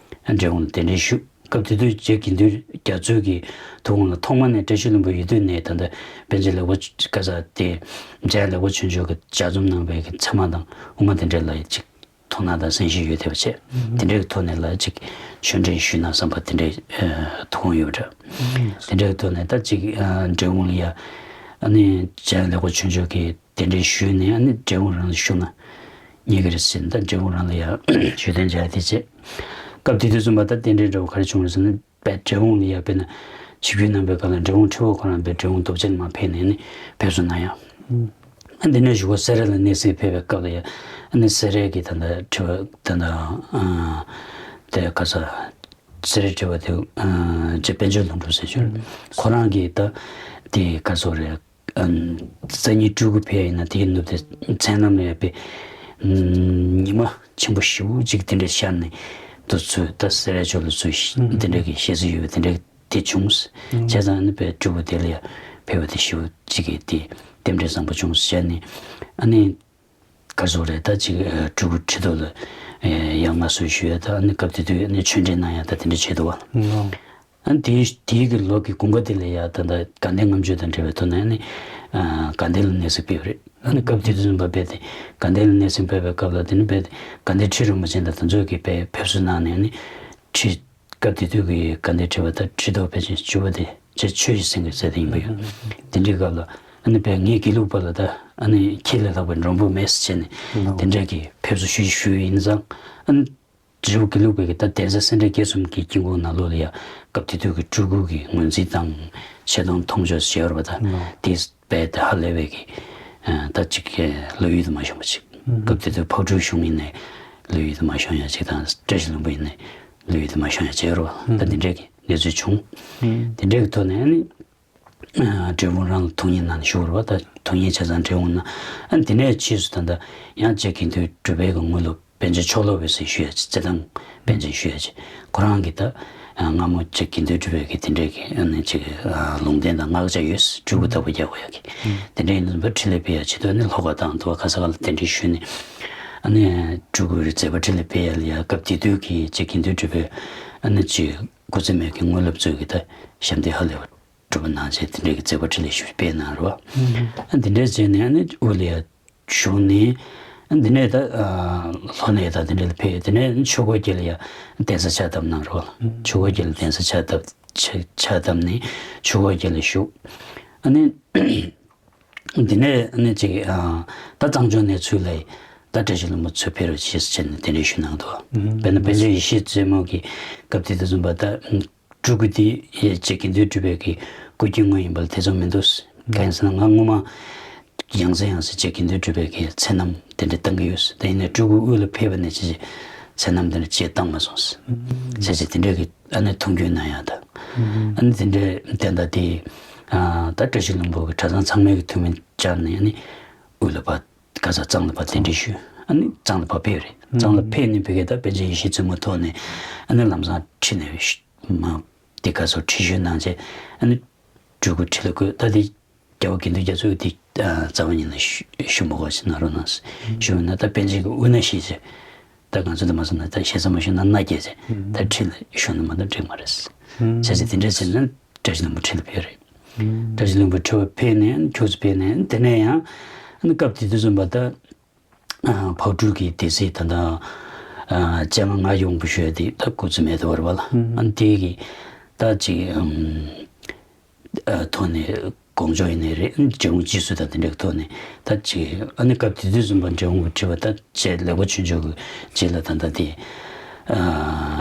འབྲས་སྤུངས་ལ་གདན་འདྲེན་ཞུས། སྐབས་དེ་དུས་རྗེ་དགེ་འདུན་རྒྱ་མཚོ་གི་ཐུགས་དགོངས་ལ་ཐོག་མ་ནས་བཀྲ་ཤིས་ལྷུན་པོ་ཡོད་དུས་ནས་ད་ལྟ་པཎ་ཆེན་ལེགས་པ་བཀའ་ས་དེ་འཇམ་དབྱངས་ལེགས་པ་ཆོས་འབྱོར་གྱི་ལྗགས་རྩོམ་གནང་བའི་གི་ཚད་མ་དང་དབུ་མ་དེ་འདྲ་ལ་ཅིག་དོ་སྣང་དང་གསན་ཞིབ་ཡོད་བསྡད་པ་བྱས། དེ་འདྲའི་ཐོག་ནས་ལ་ཅིག་ཆོས་འབྲེལ་ཞུས་ན་བསམ་པ་དེ་འདྲའི་ཐུགས་དགོངས་ཡོད་པ་འདྲ། དེ་འདྲའི་ཐོག་ནས་ད་ཅིག་འབྲས་སྤུངས་ལ་ཡ་ཨ་ནི་འཇམ་དབྱངས་ལེགས་པ་ཆོས་འབྱོར་གྱིས་གདན་འདྲེན་ཞུས་ནས་ཨ་ནི་འབྲས་སྤུངས་རང་ལ་ཞུ་ན་ཉེ་གི་རེད་ཟེར་ནས་ད་འབྲས་སྤུངས་རང་ལ་ཡ་ཞུ་དོན་བྱ་ཡ་དེ་བྱས། སྐབས་དེ་དུས་ཙམ་པ་ད་རྟེན་འབྲེལ་འདྲ་བོ་ག་རེ་བྱུང་རེད་ཟེར་ན། པས་འབྲས་སྤུངས་ལ་ཡ་དཔེར་ན་ ཆིབས་བསྒྱུར་གནང་པའི་སྐབས་ལ་འབྲི་གུང་ཁྲི་པ་ཁོ་རང་དཔེ་འབྲི་གུང་རྡོ་རྗེ་གླིང་མར་ཕེབས་ནས་ནི་ཕེབས་བསུ་གནང་ཡ། ཨ་འདི་ནས་བཞུགས་སྒར་སེ་ར་ལ་གནས་གཟིགས་ཕེབས་པའི་སྐབས་ལ་ཡ། ཨ་ནི་སེ་ར་གི་ད་ལྟ་ཁྲི་པ་ད་ལྟ་ཨ་དེ་ག་ས་སེ་ར་ཁྲི་པ་དེ་ཨ་རྗེ་དཔལ་འབྱོར་ལྷུན་གྲུབ་ཟེར་ཞུ། ཁོ་རང་གིས་ད་དེ་ག་ས་རེད། ཨ་སང་ཉིན་སྤྲུལ་སྐུ་ཕེབས་ཡིན་ན་དེའི་ནུབ་དེ་མཚན་ལམ་ལ་ཡ་དཔེ་ཉི་མ་ཆེན་པོ་ཞེ་པོ་ཅིག་དེ་འདྲ་ཤར་ནས་དུ་ཚུར་ད་སེ་ར་ཕྱོགས་ལ་ཚུར་དེ་འདྲ་གི་ཤར་ས་ཡོད་པ་དེ་འདྲ་དེ་བྱུང་། བྱས་ཙང་ཨ་ནི་དཔེ་སྤྲུལ་སྐུ་དེ་ལ་ཡ་ཕེབས་པ་དེ་ཞེ་པོ་ཅིག་གི་དེ་རྟེན་འབྲེལ་བཟང་པོ་བྱུང་ཟེར་ནས། ཨ་ནི་ག་ཟེར་རེད། ད་ཅིག་སྤྲུལ་སྐུ་ཁྲི་ཐོག་ལ་ཡར་མངའ་གསོལ་ཞུ་ཡ་ད་ཨ་ནི་སྐབས་དེ་དུས་ཨ་ནི་ཆོས་འབྲེལ་གནང་ཡ་ད་དེ་འདྲ་བྱས་འདུག་བ། ཨ་ནི་དེའི་དེའི་གི་ལོ་གི་དགུན་ཁ་དེ་ལ་ཡ་ད་ད་དགའ་ལྡན་ལྔ་མཆོད་དང་འབྲེལ་བའི་ཐོག་ནས་ཨ་ནི་དགའ་ལྡན་ལ་གནས་གཟིགས་ཕེབས་རེད། ཨ་ནི་སྐབས་དེ་དུས་ཙམ་པ་དཔེ་དེ་དགའ་ལྡན་ལ་གནས་གཟིགས་ཕེབས་པའི་སྐབས་ལ་དེ་ནི་དཔེ་དེ་དགའ་ལྡན་ཁྲི་རིན་པོ་ཆེ་དང་དེ་ཚོ་གིས་དཔེ་ཕེབས་བསུ་གནང་ནས་ཨ་ནི་ཁྲི། སྐབས་དེ་དུས་ཀྱི་དགའ་ལྡན་ཁྲི་པ་དང་ཁྲི་ཐོག་ཕལ་ཆེར་བཅུ་པ་དེ་ཆེ་ཆོས་ཀྱི་སེང་གེ་ཟེར་དེ་ཡིན་པ་ཡོད། དེ་འདྲའི་སྐབས་ལ་ཨ་ནི་དཔེ་ངའི་དགེ་ལུགས་པ་ལ་ད་ཨ་ནི་ཁྱེད་ལས་ལྷག་པའི་མགྲོན་པོ་མེད་ཟེར་བྱས་ནས་དེ་འདྲ་གི་ཕེབས་བསུ་ཞུ་ཞུ་ཡིན་ཙང་། ཨ་ནི་རི་བོ་དགེ་ལུགས་པའི་གི་ད་གདན་ས་སེ་འབྲས་དགེ་གསུམ་གྱི་དཀྱིལ་འཁོར་ནང་ལོགས་ལ་ཡ་སྐབས་དེ་དུས་ཀྱི་སྤྲུལ་སྐུ་གི་ངོས་འཛིན་དང་ཆེ་མཐོང་མཐོང་ཕྱོགས་བྱས་པ་ད་དེ། དཔེ་དེ་ཧ་ལས་པའི་གི་ད་ཅིག་གི་བློ་ཡུལ་དུ་མ་ཤོང་བ་ཅིག་སྐབས་དེ་དུས་ཕག་གྲུ་གཞུང་ཡིན་ནའི་བློ་ཡུལ་དུ་མ་ཤོང་ཡ་ཅིག་དང་བཀྲ་ཤིས་ལྷུན་པོ་ཡིན་ནའི་བློ་ཡུལ་དུ་མ་ཤོང་ཡ་བྱས་རོགས་ད་འདི་འདྲའི་གི་གནས་ཚུལ་བྱུང་། དེ་འདྲའི་གི་ཐོག་ནས་ཨ་ནི་འབྲས་སྤུངས་རང་ལ་ཐུགས་མཉེས་གནང་ནས་བཞུགས་རོགས་ད་ཐུགས་མཉེས་བྱས་ཙང་འབྲས་སྤུངས་ན་ཨ་ནི་དེ་ནས་ཕྱིས་སུ་ད་ལྟ་ཡང་རྗེ་དགེ་འདུན་གྲུབ་པའི་གི་དངོས་སློབ། པཎ་ཆེན་ཕྱོགས་སློབ་པའི་སྲས་ཞུ་ཡ་ཅིག་རྩེ་ཐང་པཎ་ཆེན་ཞུ་ཡ་ཅིག་ཁོ་རང་གིས་ད་སྔ་མོ་ཅིག་དགེ་འདུན་གྲུབ་པའི་གི་དེ་འདྲའི་གི་ཨ་ནི་ཅིག་ལུང་བསྟན་དང་སྔགས་ཆས་ཡོད་སྤྲུལ་སྐུ་བདག་པོ་རྒྱག་དགོས་ཡ་གི་དེ་འདྲའི་ཡིན་ཙམ་པ་འཕྲིན་ལས་སྤེལ་ཡ་ཆེད་དུ་ཨ་ནི་ལྷོ་ཁ་དང་དུ་བ་ཁ་ས་ཁ་ལ་གདན་འདྲེན་ཞུས་ནས་ཨ་ནི་སྤྲུལ་སྐུའི་མཛད་པ་འཕྲིན་ལས་སྤེལ་ཡ་ལ་ཡ་སྐབས་དེ་དུས་ཀྱི་ཅིག་དགེ་འདུན་གྲུབ་པའི་ཨ་ནི་ཅིག་སྐུ་ཚེ་སྨད་ཀྱི་དངོས་སློབ་ཚོས་གི་ད་ཞབས་འདེགས་ཧ་ལས་པ། སྒྲུབ་པ་གནང་བྱས་དེ་འདྲའི་གི་མཛད་པ་འཕྲིན་ལས་ཞུ་སྤེལ་གནང་རོ། ཨ་འདི་འདྲའི་བྱས་ནས་ཨ་ནི་དབུས་ལ་ཡ་བཞུགས་ནས་ཨ་འདི་ནས་ད་ལྷོ་ནས་ད་དེ་འདྲ་ལ་ཕེབས་དེ་ནས་ཆོས་འཁོར་རྒྱལ་ལ་ཡ་གདན་ས་ཕྱག་བཏབ་གནང་རོ། ཆོས་འཁོར་རྒྱལ་ལ་གདན་ས་ཕྱག་བཏབ་ཕྱག་ཕྱག་བཏབ་ནས་ཆོས་འཁོར་རྒྱལ་ལ་བཞུགས། ཨ་ནི་འདི་ནས་ཨ་ནི་ཅིག་ད་གཙང་ཕྱོགས་ནས་ཚུར་ལ་ད་བཀྲ་ཤིས་ལྷུན་པོ་ཚུར་ཕེབས་རོགས་བྱེད་ཟེར་བྱས་ནས་དེ་འདྲ་ཞུ་གནང་འདུག་དཔེར་ན་པཎ་ཆེན་ཡེ་ཤེས་རྩེ་མོ་གི་སྐབས་དེ་དུས་ཙམ་པ་ད། སྤྲུལ་སྐུ་དེ་ཡེ་ཅིག་དགེ་འདུན་གྲུབ་པའི་གི་སྐུ་སྐྱེ་དངོས་ཡིན་པ་ལ་ཐེ་ཚོམ་མི་འདུག་གང་ཡིན་ཟེར་ན་ང་སྔོན་མ་ཡང་སེ་ཡང་སེ་ཅིག་དགེ་འདུན་གྲུབ་པའི་གི་མཚན་རྣམས་དེ་འདྲ་བཏང་གི་ཡོད། དེ་ཡིན་ནའི་སྤྲུལ་སྐུ་དབུས་ལ་ཕེབས་པ་ནས་ཅིག་མཚན་རྣམས་དེ་འདྲ་ཅིག་བཏང་མ་སོང་ཟེར་བྱས་ཅིག་དེ་འདྲའི་གི་ཨ་ནི་མཐོང་ཆོས་གནང་ཡག་དང་ཨ་ནི་དེ་འདྲའི་དེ་འདྲ་དེ་ད་བཀྲ་ཤིས་ལྷུན་པོ་གི་གྲྭ་ཚང་ཚང་མའི་གི་ཐུགས་སྨོན་བཅར་ནས་ཨ་ནི་དབུས་ལ་ཕར་ག་ས་གཙང་ལ་ཕར་གདན་འདྲེན་ཞུས། ཨ་ནི་གཙང་ལ་ཕར་ཕེབས་རེད། གཙང་ལ་ཕེབས་ནས་ཕ་གི་ད་པཎ་ཆེན་ཡེ་ཤེས་རྩེ་མོ་ཐོག་ནས་ཨ་ནི་ལམ་སང་ཁྲིད་ནས། མ། དེ་ག་ཚོད་ཁྲིད་ཞུས་གནང་བྱས་ཨ་ནི་སྤྲུལ་སྐུ་ཁྲི་ལ་བསྐོས། ད་དེ་རྒྱལ་བ་དགེ་འདུན་རྒྱ་མཚོས་དེ་རྩ་བ་ཉིད་ནས་ཞུ་མ་དགོས་ཞེས་གནང་རོགས་གནང་ཞུས་ན་ད་པཎ་ཆེན་གྱི་དབུ་ན་ཞེས་བྱས་ད་ང་ཚོ་དེ་མ་སོང་ན་ད་ཞེ་ས་མ་ཞུ་ན་མནའ་སྐྱེལ་བྱས་ད་ཁྲི་ལ་ཞུ་ན་མ་གཏོགས་འགྲིག་མ་རེད། བྱས་ཙང་དེ་འདྲ་བྱས་ན་བཀྲ་ཤིས་ལྷུན་པོ་ཁྲི་ལ་ཕེབས་རེད། བཀྲ་ཤིས་ལྷུན་པོ་ཁྲི་ལ་ཕེབས་ནས་ཁྱུག་ཙམ་ཕེབས་ནས་དེ་ནས་ཡང་ཨ་ནི་སྐབས་དེ་དུས་ཙམ་པ་ད། ཕག་གྲུ་གི་སྡེ་སྲིད་ད་ལྟ་སྤྱན་སྔ་ཡོང་བུ་ཞུ་ཡ་དེ་ད་སྐུ་ཚེ་མེད་དུ་བར་བ་ལ་ཨ་ནི་དེ་གི་ད་ཅིག་ཐོག་ནས་དགོངས་འཇོག་ཡིན་ནའི་རེད། འབྲས་སྤུངས་སྤྱི་སྲོལ་དང་དེ་འདྲ་གི་ཐོག་ནས་ད་ཅིག་ཨ་ནི་སྐབས་དེ་དུས་ཙམ་པ་འབྲས་སྤུངས་ཀྱི་ཁྲི་པ་ད་རྗེ་ལེགས་པ་ཆོས་འབྱོར་གྱི་རྗེས་ལ་ད་ལྟ་དེ་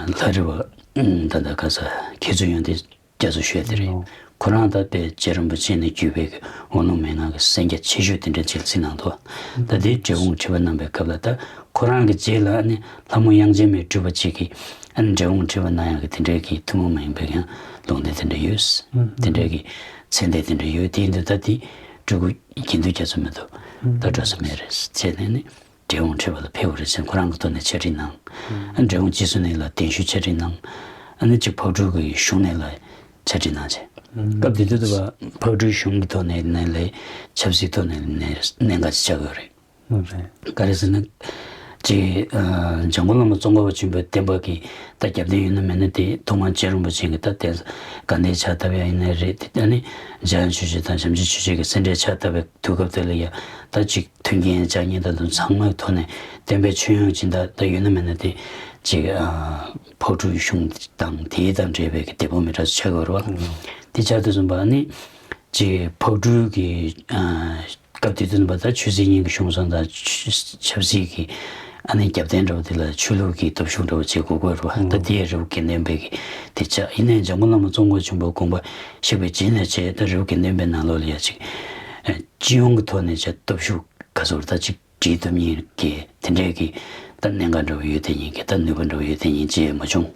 ལྷ་རི་བ་ད་ལྟ་ག་ས་མཁས་བཙུན་ཡོན་ཏན་རྒྱ་མཚོ་ཞུས་དེ་རེད། ཨོ། ཁོ་རང་ད་དཔེ་རྗེ་རིན་པོ་ཆེ་ནས་བརྒྱུད་པའི་དབང་ལུང་མན་ངག་གི་གསན་རྒྱ་ཆེ་ཤོས་དེ་འདྲ་ཅིག་གཟིགས་གནང་འདུག་ད་དེ་འབྲས་སྤུངས་ཁྲི་པ་གནང་པའི་སྐབས་ལ་ད་ཁོ་རང་གི་རྗེས་ལ་ནི་ལྷ་མོ་དབྱངས་ཅན་མའི་སྤྲུལ་པ་ཅིག་གིས་ཨ་ནི་འབྲས་སྤུངས་ཁྲི་པ་གནང་ཡག་གི་དེ་འདྲའི་གི་ཐུན་མོང་མ་ཡིན་པའི་ཡང་ལུང་བསྟན་དེ་འདྲ་ཡོད། དེ་འདྲའི་གི་མཚན་ལྡན་དེ་འདྲ་ཡོད། དེ་ཡིན་དུས་ད་དེ་སྤྲུལ་སྐུ་དགེ་འདུན་རྒྱ་མཚོ་མི་འདུག་ད་འགྲོ་ས་མེད་རེད་བྱས་ནས་ནི། འབྲས་སྤུངས་ཁྲི་པ་ལ་ཕེབས་པ་རེད་ཟེར་ཁོ་རང་གི་ཐོག་ནས་ཆ་སྒྲིག་གནང་། ཨ་འབྲས་སྤུངས་སྤྱི་ཟུར་ནས་ལ་གདན་ཞུ་ཆ་སྒྲིག་གནང་། ཨ་ནི་གཅིག་ཕག་གྲུ་གི་གཞུང་ནས་ལ་ཆ་སྒྲིག་གནང་བྱས། སྐབས་དེ་དུས་དུ་བ་ཕག་གྲུའི་གཞུང་གི་ཐོག་ནས་ནས་ལས་ཆབ་སྲིད་ཐོག་ནས་ནས་གནད་འགག་ཅིག་ཆགས་ཡོད་རེད། ཨོ་རེད། ག་རེ་ཟེར་ན། ཅིག་ཨ་འཇམ་མགོན་བླ་མ་ཙོང་ཁ་པ་ཆེན་པོའི་བསྟན་པ་གི་ད་རྒྱབ་རྟེན་ཡོད་ན་མེད་ན་དེ་ཐོག་མར་རྗེ་རིན་པོ་ཆེ་གི་ད་གདན་ས་དགའ་ལྡན་ཕྱག་བཏབ་ཡ་ཡིན་ནའི་རེད་དེ་ཨ་ནི་འཇམ་དབྱངས་ཆོས་རྗེ་དང་བྱམས་ཆེན་ཆོས་རྗེ་གི་སེ་འབྲས་ཕྱག་བཏབ་པའི་དུས་སྐབས་དེ་ལ་ཡ་ད་ཅིག་མཐུན་རྐྱེན་ལྗགས་བསྙེན་དང་དུ་ཚང་མའི་ཐོག་ནས་བསྟན་པའི་ཁྱོན་ཡོངས་ཅིག་ད་ད་ཡོད་ན་མེད་ན་དེ་ཅིག་ཨ་ཕག་གྲུའི་གཞུང་དང་དེའི་དང་འབྲེལ་བའི་གི་དེ་ཕོ་མི་འདྲ་ཚོ་ཆགས་ཡོད་རེད་བ། དེ་ཆགས་དུས་ཙམ་པ་ཨ་ནི་ཅིག་ཕག་གྲུའི་གི་ཨ། སྐབས་དེ་དུས་ཙམ་པ་ད་ཆོས་སྲིད་གཉིས་ཀྱི་གཞུང་བཟང་དང་ཆོས་ཆབ་སྲིད་ཀྱི་ཨ་ནི་རྒྱབ་རྟེན་འདྲ་བོ་དེ་ལ་ཆོས་ལུགས་ཀྱི་སྟོབས་ཤུགས་འདྲ་བོ་བྱེད་དགོས་དགོས་རེད་བ། ད་དེ་ཡ་རི་བོ་དགེ་ལྡན་པའི་གི་ དེ་ཆགས། ཡིན་ནའི་འཇམ་མགོན་བླ་མ་ཙོང་ཁ་པ་ཆེན་པོའི་དགོངས་པ་བཞེས་པའི་རྗེས་ནས་བྱས་ད་རི་བོ་དགེ་ལྡན་པའི་ནང་ལོགས་ལ་ཡ་ཅིག་ཨ་སྤྱི་ཡོངས་ཀྱི་ཐོག་ནས་བྱས་སྟོབས་ཤུགས་ག་ཚོད་ད་ཅིག་སྒྲིལ་ཐུབ་མཁན་གྱི་དེ་འདྲའི་གི་ད་གནད་འགག་འདྲ་བོ་ཡོད་དེ་ཡིན་གི་ད་ནུས་པ་འདྲ་བོ་ཡོད་དེ་ཡིན་ཅེས་མ་བྱུང་།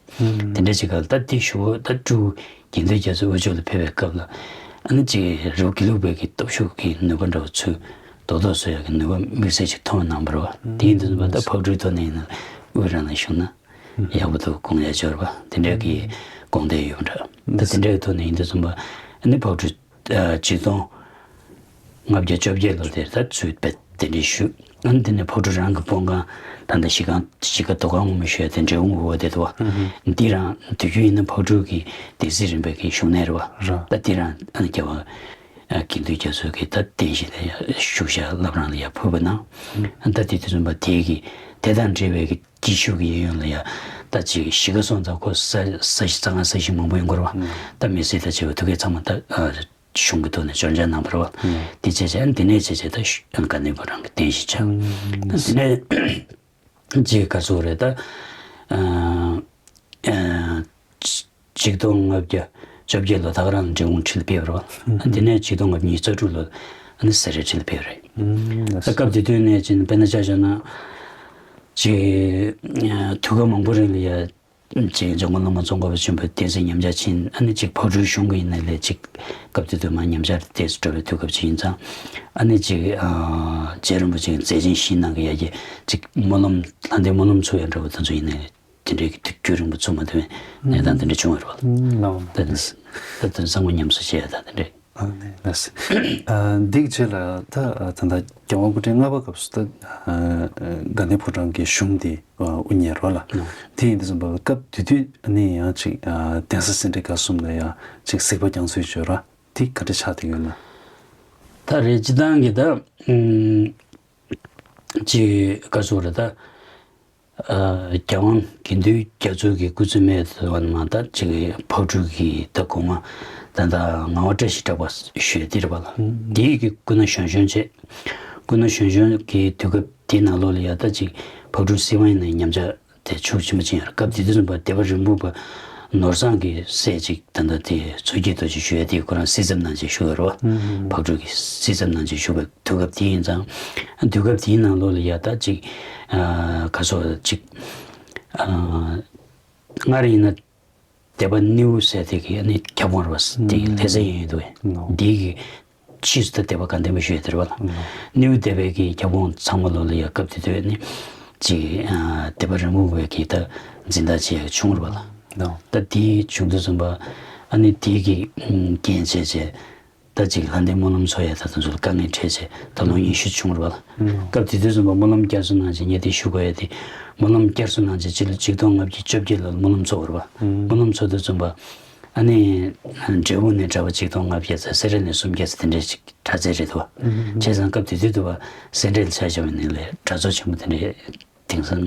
དེ་འདྲ་ཅིག་ག་ལ་ད་དེ་ཞུ་བ་ད་སྤྲུལ་དགེ་འདུན་རྒྱ་མཚོའི་དབུ་ཕྱོགས་ལ་ཕེབས་པའི་སྐབས་ལ་ཨ་ནི་ཅིག་རི་བོ་དགེ་ལུགས་པའི་གི་སྟོབས་ཤུགས་ཀྱི་ནུས་པ་འདྲ་བོ་ཚུར་རྡོག་རྡོག་བཟོ་ཡག་གི་ནུས་པ་དམིགས་བསལ་ཅིག་ཐོན་གནང་བ་རེད་བ། དེ་ཡིན་དུས་ཙམ་པ་ད་ཕག་གྲུའི་ཐོག་ནས་ཡིན་ན་དབུས་རང་ལ་བཞུགས་ན་ཡག་པོ་འདུག་དགོངས་ཡ་འབྱོར་བ་དེ་འདྲ་གི་དགོངས་དོན་ཡོད་པ་འདྲ། ད་དེ་འདྲའི་ཐོག་ནས་ཡིན་དུས་ཙམ་པ་ཨ་ནི་ཕག་གྲུ་ཆིག་སྟོང་ལྔ་བརྒྱ་བཅོ་བརྒྱད་ལོ་དེར་ད་ཚུར་དཔེ་གདན་འདྲེན་ཞུས། ཨ་ནི་དེ་ནས་ཕག་གྲུ་རང་གི་དཔོན་ཁང་ད་ལྟ་གཞིས་ཁང་གཞིས་ཀ་རྡོ་ཁང་ངོ་མ་ཞུ་ཡ་དེ་འབྲས་སྤུངས་འོག་དེ་འདུག་བ། འདི་རང་དུས་རྒྱུན་ཡིན་ན་ཕག་གྲུ་གི་སྡེ་སྲིད་རིམ་པའི་གི་བཞུགས་གནས་རེད་བ། ད་འདི་རང་ཨ་ནི་རྒྱལ་བ་དགེ་འདུན་རྒྱ་མཚོ་གི་ད་རྟེན་གཞི་ལ་ཡ་བཞུགས་ཤག་བླ་བྲང་ལ་ཡ་ཕུལ་བ་གནང་། ད་དེ་དུས་ཙམ་པ་དེ་གི་དེ་དང་འབྲེལ་བའི་གི་སྐྱིད་ཤོད་ཀྱི་གཡས་གཡོན་ལ་ཡ་ད་ཅིག་གཞིས་ཀ་སོང་ཙང་ཁོ་ས་ས་གཞི་རྩྭ་ཁང་ས་གཞི་མང་པོ་ཡོང་གི་རེད་བ། ད་མི་སེར་དང་བཅས་པ་ཐུག་གི་ཚང་མ་ད་གཞུང་གི་ཐོག་ནས་ཞོར་འཇགས་གནང་བ་རེད་བ། དེ་བྱས་བྱས་འདི་ནས་བྱས་བྱས་ད་དགའ་ལྡན་ཕོ་བྲང་གི་རྟེན་གཞི་ཆགས། ད་འདི་ནས་ཅིག་ག་ཚོད་རེད་ད། ཆིག་སྟོང་ལྔ་བརྒྱ་བཅོ་བརྒྱད་ལོ་ད་ག་རང་འབྲས་སྤུངས་ཁྲི་ལ་ཕེབས་པ་རེད་བ། འདི་ནས་ཆིག་སྟོང་ལྔ་བརྒྱ་ཉི་ཤུ་རྩ་དྲུག་ལོ་ཨ་ནི་སེ་རའི་ཁྲི་ལ་ཕེབས་པ་རེད། ད་སྐབས་དེ་དུས་ནས་ཅིག་དཔེར་ན་ཆ་བཞག་ན་ཅིག་དུས་སྐབས་མང་པོ་རིང་ལ་ཡ་ཅིག་འཇམ་མགོན་བླ་མ་ཙོང་ཁ་པ་ཆེན་པོའི་བསྟན་སྲིད་ཉམས་ཆག་ཕྱིན། ཨ་ནི་ཅིག་ཕག་གྲུའི་གཞུང་གི་ཡིན་ནའི་ལས་ཅིག་སྐབས་དེ་དུས་མར་ཉམས་ཆག་ཏོག་ཙམ་འགྲོ་བའི་དུས་སྐབས་ཅིག་ཡིན་ཙང་། ཨ་ནི་ཅིག་རྗེ་རིན་པོ་ཆེ་གི་མཛད་ཆེན་བཞི་གནང་གི་ཡ་གི་ཅིག་སྨོན་ལམ་ལྷ་ལྡན་སྨོན་ལམ་ཚོགས་ཡ་འདྲ་བོ་དེ་ཚོ་ཡིན་ནའི་དེ་འདྲའི་གི་དུས་རྒྱུན་རིང་པོ་ཚུགས་མ་ཐུབ་པའི་གནས་སྟངས་དེ་འདྲ་བྱུང་བ་རེད་བ། ད་དེ་ད་དེ་ཚང་མ་ཉམས་གསོ་བྱེད་ཡ་ད་དེ་འདྲའི། ཨ་ནི་ལགས་སེ། འདི་གི་རྗེས་ལ་ད་ད་ལྟ་རྒྱལ་དབང་སྐུ་ཕྲེང་ལྔ་པ་སྐབས་སུ་ད་དགའ་ལྡན་ཕོ་བྲང་གི་གཞུང་འདི་དབུ་བརྙེས་རེད་བ་ལ། དེ་ཡིན་དུས་ཙམ་པ་ལ་སྐབས་དེ་དུས་ཨ་ནི་ཡང་ཅིག་གདན་ས་སེ་འབྲས་དགའ་གསུམ་ལ་ཡང་ཅིག་གཟིགས་པ་རྒྱང་མཚོའི་ཇོ་ར་དེ་ག་འདྲ་ཆགས་བསྡད་ཡོད་ན། ད་རེད་སྤྱིར་བཏང་གི་ད་ཅིག་ག་ཚོད་རེད་ད། རྒྱལ་དབང་དགེ་འདུན་རྒྱ་མཚོ་གི་སྐུ་ཚེ་སྨད་དུ་བ་ནི་མ་ད་ཅིག་ཕག་གྲུ་གི་ད་གོང་མ་ད་ད་ངག་དབང་བཀྲ་ཤིས་གྲགས་པ་ཞུས་དེ་རེད་པ་ལ། འདིའི་གི་སྐུ་ན་གཞོན་གཞོན་བྱས། སྐུ་ན་གཞོན་གཞོན་གྱི་དུས་སྐབས་དེའི་ནང་ལོགས་ལ་ཡ་ད་ཅིག་ཕག་གྲུ་སྲིད་དབང་ཡིན་ན་ཉམས་ཆག་དེ་ཤུགས་ཆེན་པོ་ཕྱིན་ཡོད་རེད། སྐབས་དེ་དུས་ཙམ་པ་སྡེ་པ་རིན་སྤུངས་པ་ནོར་བཟང་གི་སྲས་ཅིག་ད་ལྟ་དེ་མཚོ་སྐྱེས་རྡོ་རྗེ་ཞུ་ཡ་དེ་ཁོ་རང་སྲིད་ཚབ་གནང་བྱས་བཞུགས་ཡོད་རེད་བ། ཕག་གྲུ་གི་སྲིད་ཚབ་གནང་བྱས་བཞུགས་པའི་དུས་སྐབས་དེ་ཡིན་ཙང་། དུས་སྐབས་དེའི་ནང་ལོགས་ལ་ཡ་ད་ཅིག་ག་ཚོད་ཅིག་སྔར་ཡིན་ན་སྡེ་པ་སྣེའུ་ཟེར་དེ་གི་ཨ་ནི་ཁྱབ་ཁོངས་རེད་བ། དེ་གི་ལྷ་སའི་ཡིན་འདུག་གས། འདི་གི་ཕྱིས་སུ་ད་སྡེ་པ་དགའ་ལྡན་པ་ཞུ་ཡ་དེ་རེད་བ་ལ། སྣེའུ་སྡེ་པའི་གི་ཁྱབ་ཁོངས་ཚང་མ་ལོགས་ལ་ཡ་སྐབས་དེ་དུས་ཨ་ནི་ཅིག་སྡེ་པ་རིན་སྤུངས་པའི་གི་ད་འཛིན་བདག་བྱས་ཡ་བྱུང་རེད་བ་ལ། ད་དེ་བྱུང་དུས་ཙམ་པ་ཨ་ནི་དེ་གི་རྐྱེན་བྱས་བྱས། ད་ཅིག་ལྷ་ལྡན་སྨོན་ལམ་ཚོགས་ཡ་ད་དེ་ཚོ་ལ་དཀའ་ངལ་འཕྲད་བྱས་ད་ལོ་ཉི་ཤུ་བྱུང་རེད་བ་ལ། སྐབས་དེ་དུས་ཙམ་པ་སྨོན་ལམ་བསྐྱར་གསོ་གནང་བྱས་ངས་དེ་ཞུ་དགོས་ཡ་དེ། སྨོན་ལམ་བསྐྱར་གསོ་གནང་བྱས་སྤྱི་ལོ་ཆིག་སྟོང་ལྔ་བརྒྱ་བཅོ་བརྒྱད་ལོར་སྨོན་ལམ་ཚོགས་པ་རེད་བ། སྨོན་ལམ་ཚོགས་དུས་ཙམ་པ་ཨ་ནི་འབྲས་སྤུངས་ནས་གྲྭ་པ་ཆིག་སྟོང་ལྔ་བརྒྱ་ཙམ་སེ་ར་ནས་སུམ་བརྒྱ་ཙམ་དེ་འདྲས་ཅིག་གྲྭ་རྩེ་རེད་འདུག་བ། བྱས་ཙང་སྐབས་དེ་དུས་འདུག་བ་སེ་འབྲས་ལ་ཆ་བཞག་པ་ཡིན་ནའི་ལས་གྲྭ་ཚོགས་ཆེན་པོ་དེ་འདྲས་དེང་སང་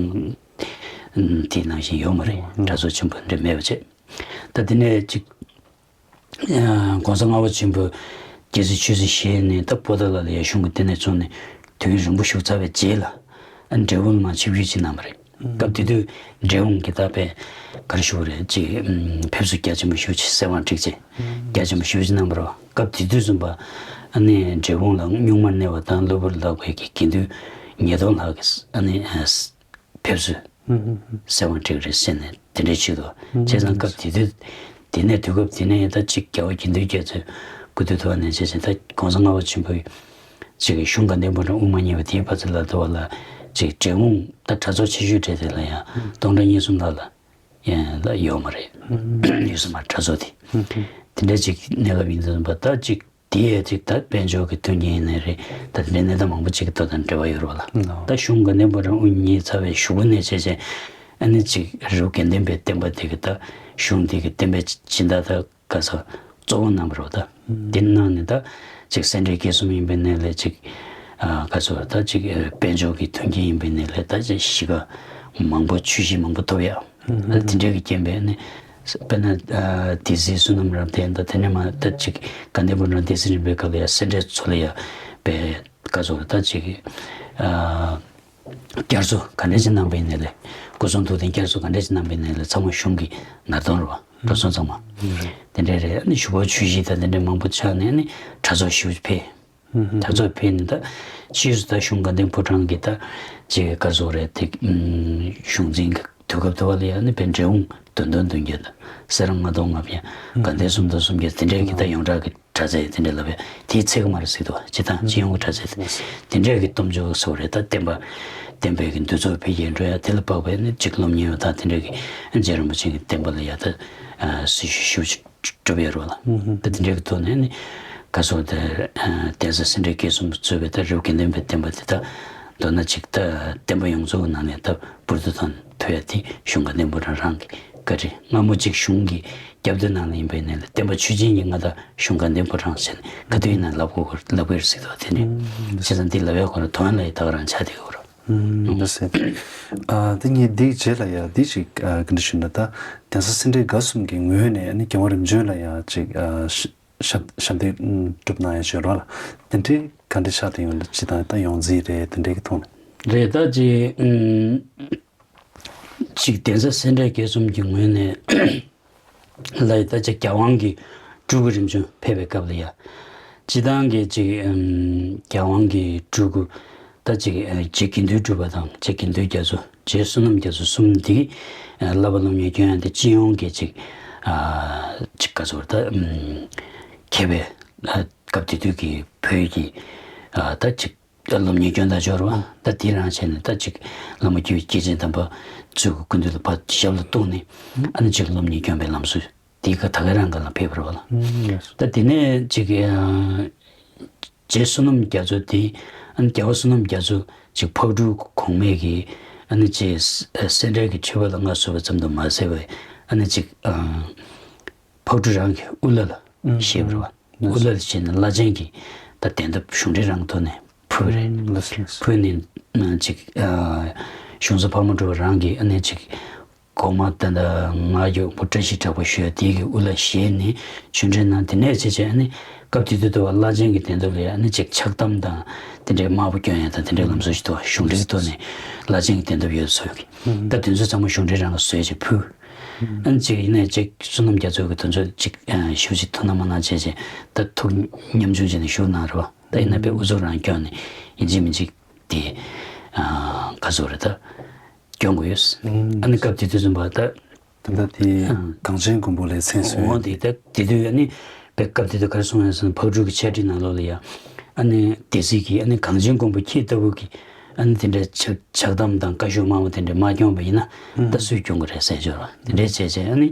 དེ་ནང་བཞིན་ཡོད་མ་རེད། གྲྭ་ཚོགས་ཆེན་པོ་འདྲ་མེད་པ་བྱས། ད་དེ་ནས་ཅིག ༸གོང་ས་ལྔ་པ་ཆེན་པོས་རྒྱལ་སྲིད་ཆོས་སྲིད་བཞེས་ནས་ད་པོ་ཏཱ་ལ་ལ་ཡ་གཞུང་གི་ལྟེ་གནས་བཙུགས་ནས་དུས་ཡུན་རིང་པོ་བཞུགས་ཚར་བའི་རྗེས་ལ། ཨ་འབྲས་སྤུངས་ལ་མར་ཆིབས་བསྒྱུར་ཅིག་གནང་བ་རེད། སྐབས་དེ་དུས་འབྲས་སྤུངས་ཀྱི་ད་དཔེ་ག་རེ་ཞུ་བ་རེད་ཅིག་ཕེབས་བསུ་རྒྱ་ཆེན་པོ་ཞེ་པོ་ཅིག་གསན་དབང་བསྒྲིགས་བྱས་རྒྱ་ཆེན་པོ་ཞེ་པོ་ཅིག་གནང་བ་རེད་བ། སྐབས་དེ་དུས་ཙམ་པ་ཨ་ནི་འབྲས་སྤུངས་ལ་གཉུག་མར་གནས་པ་དང་གློ་བུར་ལག་པའི་གི་དགེ་འདུན་ཉིས་སྟོང་ལྷག་གིས་ཨ་ནི་ཕེབས་བསུ་གསན་དབང་བསྒྲིགས་རེད་ཟེར་ནས་དེ་འདྲའི་ཆེད་དུ། བྱས་ཙང་སྐབས་དེ་དུས་དེ་ནས་དུས་སྐབས་དེ་ནས་ད་ཅིག་རྒྱལ་བ་དགེ་འདུན་རྒྱ་མཚོའི་སྐུ་དུས་ཐོག་ནས་བྱས་ཙང་ད་༸གོང་ས་ལྔ་པ་ཆེན་པོའི་ཅིག་གཞུང་དགའ་ལྡན་ཕོ་བྲང་དབུ་མ་བརྙེས་པ་དེའི་བར་དུ་ལ་དུ་བ་ལ་ཅིག་འབྲས་སྤུངས་ད་གྲྭ་ཚོགས་ཆེ་ཤོས་གྲས་དེ་ལ་ཡང་སྟོང་ཕྲག་གཉིས་གསུམ་ལྷག་ལ་ཡང་ལ་ཡོད་མ་རེད། ཡོད་ས་མ་རེད་གྲྭ་ཚོགས་དེ། དེ་འདྲ་ཅིག་གནས་སྐབས་ཡིན་དུས་ཙམ་པ་ད་ཅིག་དེ་ཡང་ཅིག་ད་དཔལ་འབྱོར་གྱི་མཐུན་རྐྱེན་ཡིན་ནའི་རེད། ད་དེ་འདྲའི་གནས་སྟངས་མང་པོ་ཅིག་གི་ཐོག་དང་འབྲེལ་བ་ཡོད་རེད་བ་ལ། ད་གཞུང་དགའ་ལྡན་ཕོ་བྲང་དབུ་བརྙེས་ཚར་བའི་གཞུག་གུ་ནས་བྱས་བྱས་ཨ་ནི་ཅིག་རི་བོ་དགེ་ལྡན་པའི་བསྟན་པ་དེ་གི་ད་གཞུང་དེ་གི་བསྟན་པའི་སྦྱིན་བདག་ད་ག་ས་གཙོ་བོ་གནང་བ་རེད་བ། ད་དེ་གནང་ནས་ད་ཅིག་སེ་འབྲས་དགེ་གསུམ་ཡིན་པའི་ནས་ལས་ཅིག་ག་ཚོད་ད་ཅིག་དཔལ་འབྱོར་གྱི་མཐུན་རྐྱེན་ཡིན་པའི་ནས་ལས་ད་ཅིག་གཞིས་ཀ་མང་པོ་ཆུ་བཞི་མང་པོ་ཐོབ་ཡ། ད་དེ་འདྲའི་གི་རྐྱེན་པས་ནི། དཔེར་ན་ཨ་སྡེ་སྲིད་བསོད་ནམས་རབ་བརྟན་དང་དེ་ནས་མ་ད་ཅིག་དགའ་ལྡན་ཕོ་བྲང་སྡེ་སྲིད་རིམ་པའི་སྐབས་ལ་ཡང་སེ་འབྲས་ཚོ་ལ་ཡང་པའི་བཀའ་ཚོགས་ལ་ད་ཅིག་ཨ་བསྐྱར་གསོ་ག་འདྲས་ཅིག་གནང་པ་ཡིན་ནའི་ལས་སྐུ་གསུང་ཐུགས་རྟེན་བསྐྱར་གསོ་ག་འདྲས་ཅིག་གནང་པ་ཡིན་ནའི་ལས་ཚང་མ་གཞུང་གི་ནང་དོན་རེད་བ། འགྲོ་སོང་ཚང་མ། དེ་འདྲ་རེད། ཨ་ནི་ཞུ་བ་ཆུ་བཞི་དང་དེ་འདྲ་མང་པོ་ཆགས་ནས་ཨ་ནི་གྲྭ་ཚོགས་ཞུ་ཕེབས། གྲྭ་ཚོགས་ཕེབས་ནས་ད་ཕྱིས་སུ་ད་གཞུང་དགའ་ལྡན་ཕོ་བྲང་གི་ད་ཅིག་ག་རེ་ཟེར་དགོས་རེད། དེ་གཞུང་འཛིན་གྱི་དུས་སྐབས་དུ་བ་ལ་ཡང་ནི་བན་འབྲས་སྤུངས་བདུན་སྟོང་བདུན་བརྒྱ་དང་གསེར་སྦྲམ་ལྔ་སྟོང་ལྔ་བརྒྱ། དགའ་ལྡན་སུམ་སྟོང་སུམ་བརྒྱ་དེ་འདྲས་ཀྱི་ད་ཡོངས་གྲགས་ཀྱི་གྲྭ་ཚང་དེ་འདྲས་ལབ་ཡ་དེའི་ཚད་མ་རེད་ཟེར་འདུག་བ། སྤྱི་བཏང་སྤྱི་ཡོངས་ཀྱི་གྲྭ་ཚང་དེ་འདྲས་ཀྱི་སྟོབས་འབྱོར་ཟེར་བ་རེད། ད་བསྟན་པ་བསྟན་པའི་གི་འདུས་ཚོགས་འཕེལ་རྒྱས་འགྲོ་ཡ་དེ་ལ་དཔག་པའི་ནི་ཅིག་སློབ་གཉེར་བ་དང་དེ་འདྲས་ཀྱི་རྗེ་རིན་པོ་ཆེ་གི་བསྟན་པ་ལ་ཡ་ད་སྲི་ཞུ་ཞུ་སྒྲུབ་ཡ་རོགས་ལ། ད་དེ་འདྲའི་གི་ཐོག་ནས་ནི་ག་སོགས་དེ་གདན་ས་སེ་འབྲས་དགེ་གསུམ་གཙོས་པའི་ད་རི་བོ་དགེ་ལྡན་པའི་བསྟན་པ་དེ་ད་མདོར་ན་ཅིག་ད་བསྟན་པ་ཡོངས་རྫོགས་ནང་ནས་ད་འབུར་དོ་དང་ཐོས་ཡ་དེ་གཞུང་དགའ་ལྡན་ཕོ་བྲང་རང་གི་བཀའ་དྲིན། སྔ་མོ་ཅིག་གཞུང་གི་རྒྱབ་མདུན་ནང་ལ་ཡིན་པའི་ནས་ལ་བསྟན་པ་ཆོས་ཅན་གྱི་མངའ་བདག་གཞུང་དགའ་ལྡན་ཕོ་བྲང་ཟེར་ནས་ག་དུས་ཡིན་ན་ལབ་དགོས་ལབ་དགོས་རེད་ཟེར་དོ། དེ་ནས་བྱས་ཙང་འདི་ལབ་ཡ་ཁོ་རང་དོན་ལ་ཡི་ད་ག་རང་ཆ་དེ་གོ་ར། ཨུམ། འདི་ཟེར། ཨ་དེ་ངས་འདིའི་རྗེས་ལ་ཡ་འདི་ཞིག་ཨ་ག་འདྲ་ཞུ་ན་ད་གདན་ས་སེ་འབྲས་དགའ་གསུམ་གྱི་ངོས་ནས་ཨ་ནི་རྒྱལ་བ་རིམ་བྱོན་ལ་ཡ་ཅིག་ཨ་ཞབས་ཞབས་འདེགས་སྒྲུབ་གནང་ཡ་ཞུ་རོགས་ལ་དེ་འདྲའི་ག་འདྲ་ཆགས་དེ་ཡོང་ལ་ཅི་དང་ད་ཡོངས་འཛིན་རེད་དེ་འདྲའི་གི་ཐོག་ནས། རེད། ད་ཅིག་ཨུམ། ཅིག་གདན་ས་སེ་འབྲས་དགེ་གསུམ་གྱི་ངོས་ནས། ལ་ཡི་ད་ཅིག་རྒྱལ་དབང་གི་སྤྲུལ་སྐུ་རིམ་བྱོན་ཕེབས་པའི་སྐབས་ལ་ཡ། སྤྱི་བཏང་གི་ཅིག་ཨམ་རྒྱལ་དབང་གི་སྤྲུལ་སྐུ་ད་ཅིག་ཨ་རྗེ་དགེ་འདུན་གྲུབ་པ་དང་རྗེ་དགེ་འདུན་རྒྱ་མཚོ། རྗེ་བསོད་ནམས་རྒྱ་མཚོ་གསུམ་འདི་ཨ་བསླབ་པ་སློབ་གཉེར་སྐྱོན་ཡ་འདི་སྤྱི་ཡོངས་ཀྱི་ཅིག་ཨ་ཅིག་ག་ཚོད་ད་ཨམ་མཁས་པའི་ཨ་སྐབས་དེ་དུས་ཀྱི་བོད་ཀྱི་ཨ་ད་ཅིག་ད་སློབ་གཉེར་སྐྱོན་དང་སྦྱོར་བ་ད་དེ་རང་བྱས་ནས་ད་ཅིག་བླ་མ་བརྒྱུད་པའི་སྐྱེས་ཆེན་དམ་པ་ཚུ་གི་སྐུ་མདུན་ལ་ཕར་ཞབས་ལ་གཏུགས་ནས་ཨ་ནི་ཅིག་སློབ་གཉེར་སྐྱོན་པའི་ལམ་སྲོལ་དེ་ག་ད་ག་རང་ག་ལ་ཕེབས་པ་རེད་བ་ལ། ད་དེ་ནས་ཅིག་རྗེ་བསོད་ནམས་རྒྱ་མཚོ་དེ་ཨ་ནི་རྒྱལ་བ་བསོད་ནམས་རྒྱ་མཚོ་ཅིག་ཕག་གྲུ་གོང་མས་ཀྱི་ཨ་ནི་ཅིག་སེ་འབྲས་ཀྱི་ཁྲི་པ་ལ་མངའ་གསོལ་བ་ཙམ་དུ་མ་ཟད་པའི་ཨ་ནི་ཅིག་ཕག་གྲུ་རང་གི་དབུ་བླ་ལ་བཞེས་པ་རེད་བ། དབུ་བླ་ལ་བཞེས་ནས་བླ་ཆེན་གྱི་ད་གདན་ཐོབ་གཞུང་འབྲེལ་རང་ཐོག་ནས་ཕུལ་བ་རེད། ཕུལ་ནས་ཅིག་གཞུང་ས་འཕགས་མ་གྲུ་པ་རང་གིས་ཨ་ནི་ཅིག་གོང་མ་ད་ལྟ་ང་རྒྱལ་པོ་བཀྲ་ཤིས་གྲགས་པ་ཞུ་ཡ་དེ་གི་དབུ་བླ་བཞེས་ནས་ཆོས་འབྲེལ་གནང་། དེ་ནས་བྱས་བྱས་ཨ་ནི་སྐབས་དེ་དུས་དུ་བ་བླ་ཆེན་གྱི་གདན་ཐོབ་ལ་ཡ་ཨ་ནི་ཅིག་ཕྱག་དམ་དང་དེ་འདྲའི་དམར་པོ་སྐྱོན་ཡ་དང་དེ་འདྲའི་ལམ་སྲོལ་ཞིག་འདུག་བ། གཞུང་འབྲེལ་གྱི་ཐོག་ནས་བླ་ཆེན་གྱི་གདན་ཐོབ་ཡོད་བཟོས་ཀྱི་ད་དེ་ཚོ་ཚང་མ་གཞུང་འབྲེལ་རང་གི་བཟོས་བྱས་ཕུལ། ཨ་ནི་ཅིག་ཡིན་ནའི་ཅིག་བསོད་ནམས་རྒྱ་མཚོ་གི་དོན་ཚོད་ཅིག་ཞུ་ཅིག་ཐུགས་སྣང་མ་གནང་བྱས་བྱས་ད་ཐུགས་ཉམ་ཆུང་བྱས་ནས་བཞུགས་གནང་རེད་བ། ད་ཡིན་ན་དཔེ་ཨུ་ཚུགས་རང་སྐྱོན་ནས་ཡིན་གཅིག་མིན་གཅིག་དེ་ག་ཚོད་རེད་ད་སྐྱོན་དགོས་ཡོད། ཨ་ནི་སྐབས་དེ་དུས་ཙམ་པ་ད་ད་ལྟ་དེ་གངས་ཅན་མགོན་པོ་ལས་མཚན་གསོལ་འོང་དེ་ད་དེ་དུས་ཨ་ནི་དཔེ་སྐབས་དེ་དུས་ག་རེ་གསུངས་ཡོད་ཟེར་ན་ཕག་གྲུ་གི་འཆད་ཁྲིད་ནང་ལོགས་ལ་ཡ་ཨ་ནི་སྡེ་སྲིད་ཀྱིས་ཨ་ནི་གངས་ཅན་མགོན་པོ་ཁྱེད་ལྟ་བུ་གི་ཨ་ནི་དེ་འདྲའི་ཕྱག་ཕྱག་དམ་དང་བཀའ་ཤོག་དམར་པོ་དེ་འདྲའི་མ་སྐྱོང་བ་ཡིན་ན་ད་སུས་སྐྱོང་གི་རེད་ཟེར་སྦྱོར་བ་དེ་འདྲའི་བྱས་བྱས་ཨ་ནི་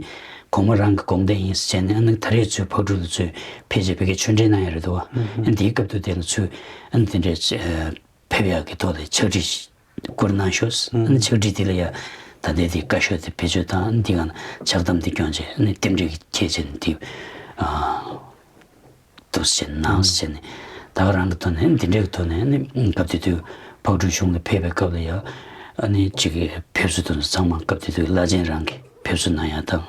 གོང་མ་རང་གི་དགོངས་དོན་ཡིན་ཟེར་བྱས་ནས་ཨ་ནི་ད་རེས་ཚུར་ཕག་གྲུ་ལ་ཚུར་ཕེབས་བྱས་བོད་སྐད་ཆོས་འབྲེལ་གནང་ཡ་རེད་འདུག་བ། ཨ་ནི་དེའི་སྐབས་དུ་དེ་ལ་ཚུར་ཨ་ནི་དེ་འདྲའི་ཕེབས་ཡག་གི་ཐོག་ལ་ཕྱག་བྲིས་བསྐུར་གནང་ཤོག་ཨ་ནི་ཕྱག་བྲིས་དེ་ལ་ཡ་ད་ལྟའི་དེ་བཀའ་ཤོག་དེ་བེད་སྤྱོད་བཏང་ཨ་ནི་དེ་ག་ན་ཕྱག་དམ་དེ་སྐྱོང་བྱས་ཨ་ནི་རྟེན་འབྲེལ་གྱི་ཁྱད་ཆེ་ནས་དེ། འདུག་སེ་ནང་སེ་ནས་ད་ག་རང་གི་ཐོག་ནས་འདི་འདྲའི་གི་ཐོག་ནས་ནི་སྐབས་དེ་དུས་ཕག་གྲུ་གཞུང་ལ་ཕེབས་པའི་སྐབས་ལ་ཡང་ཨ་ནི་གཅིག་གི་ཕེབས་བསུ་དེ་ཚོ་ཚང་མ་སྐབས་དེ་དུས་བླ་ཆེན་རང་གི་ཕེབས་བསུ་གནང་ཡ་དང་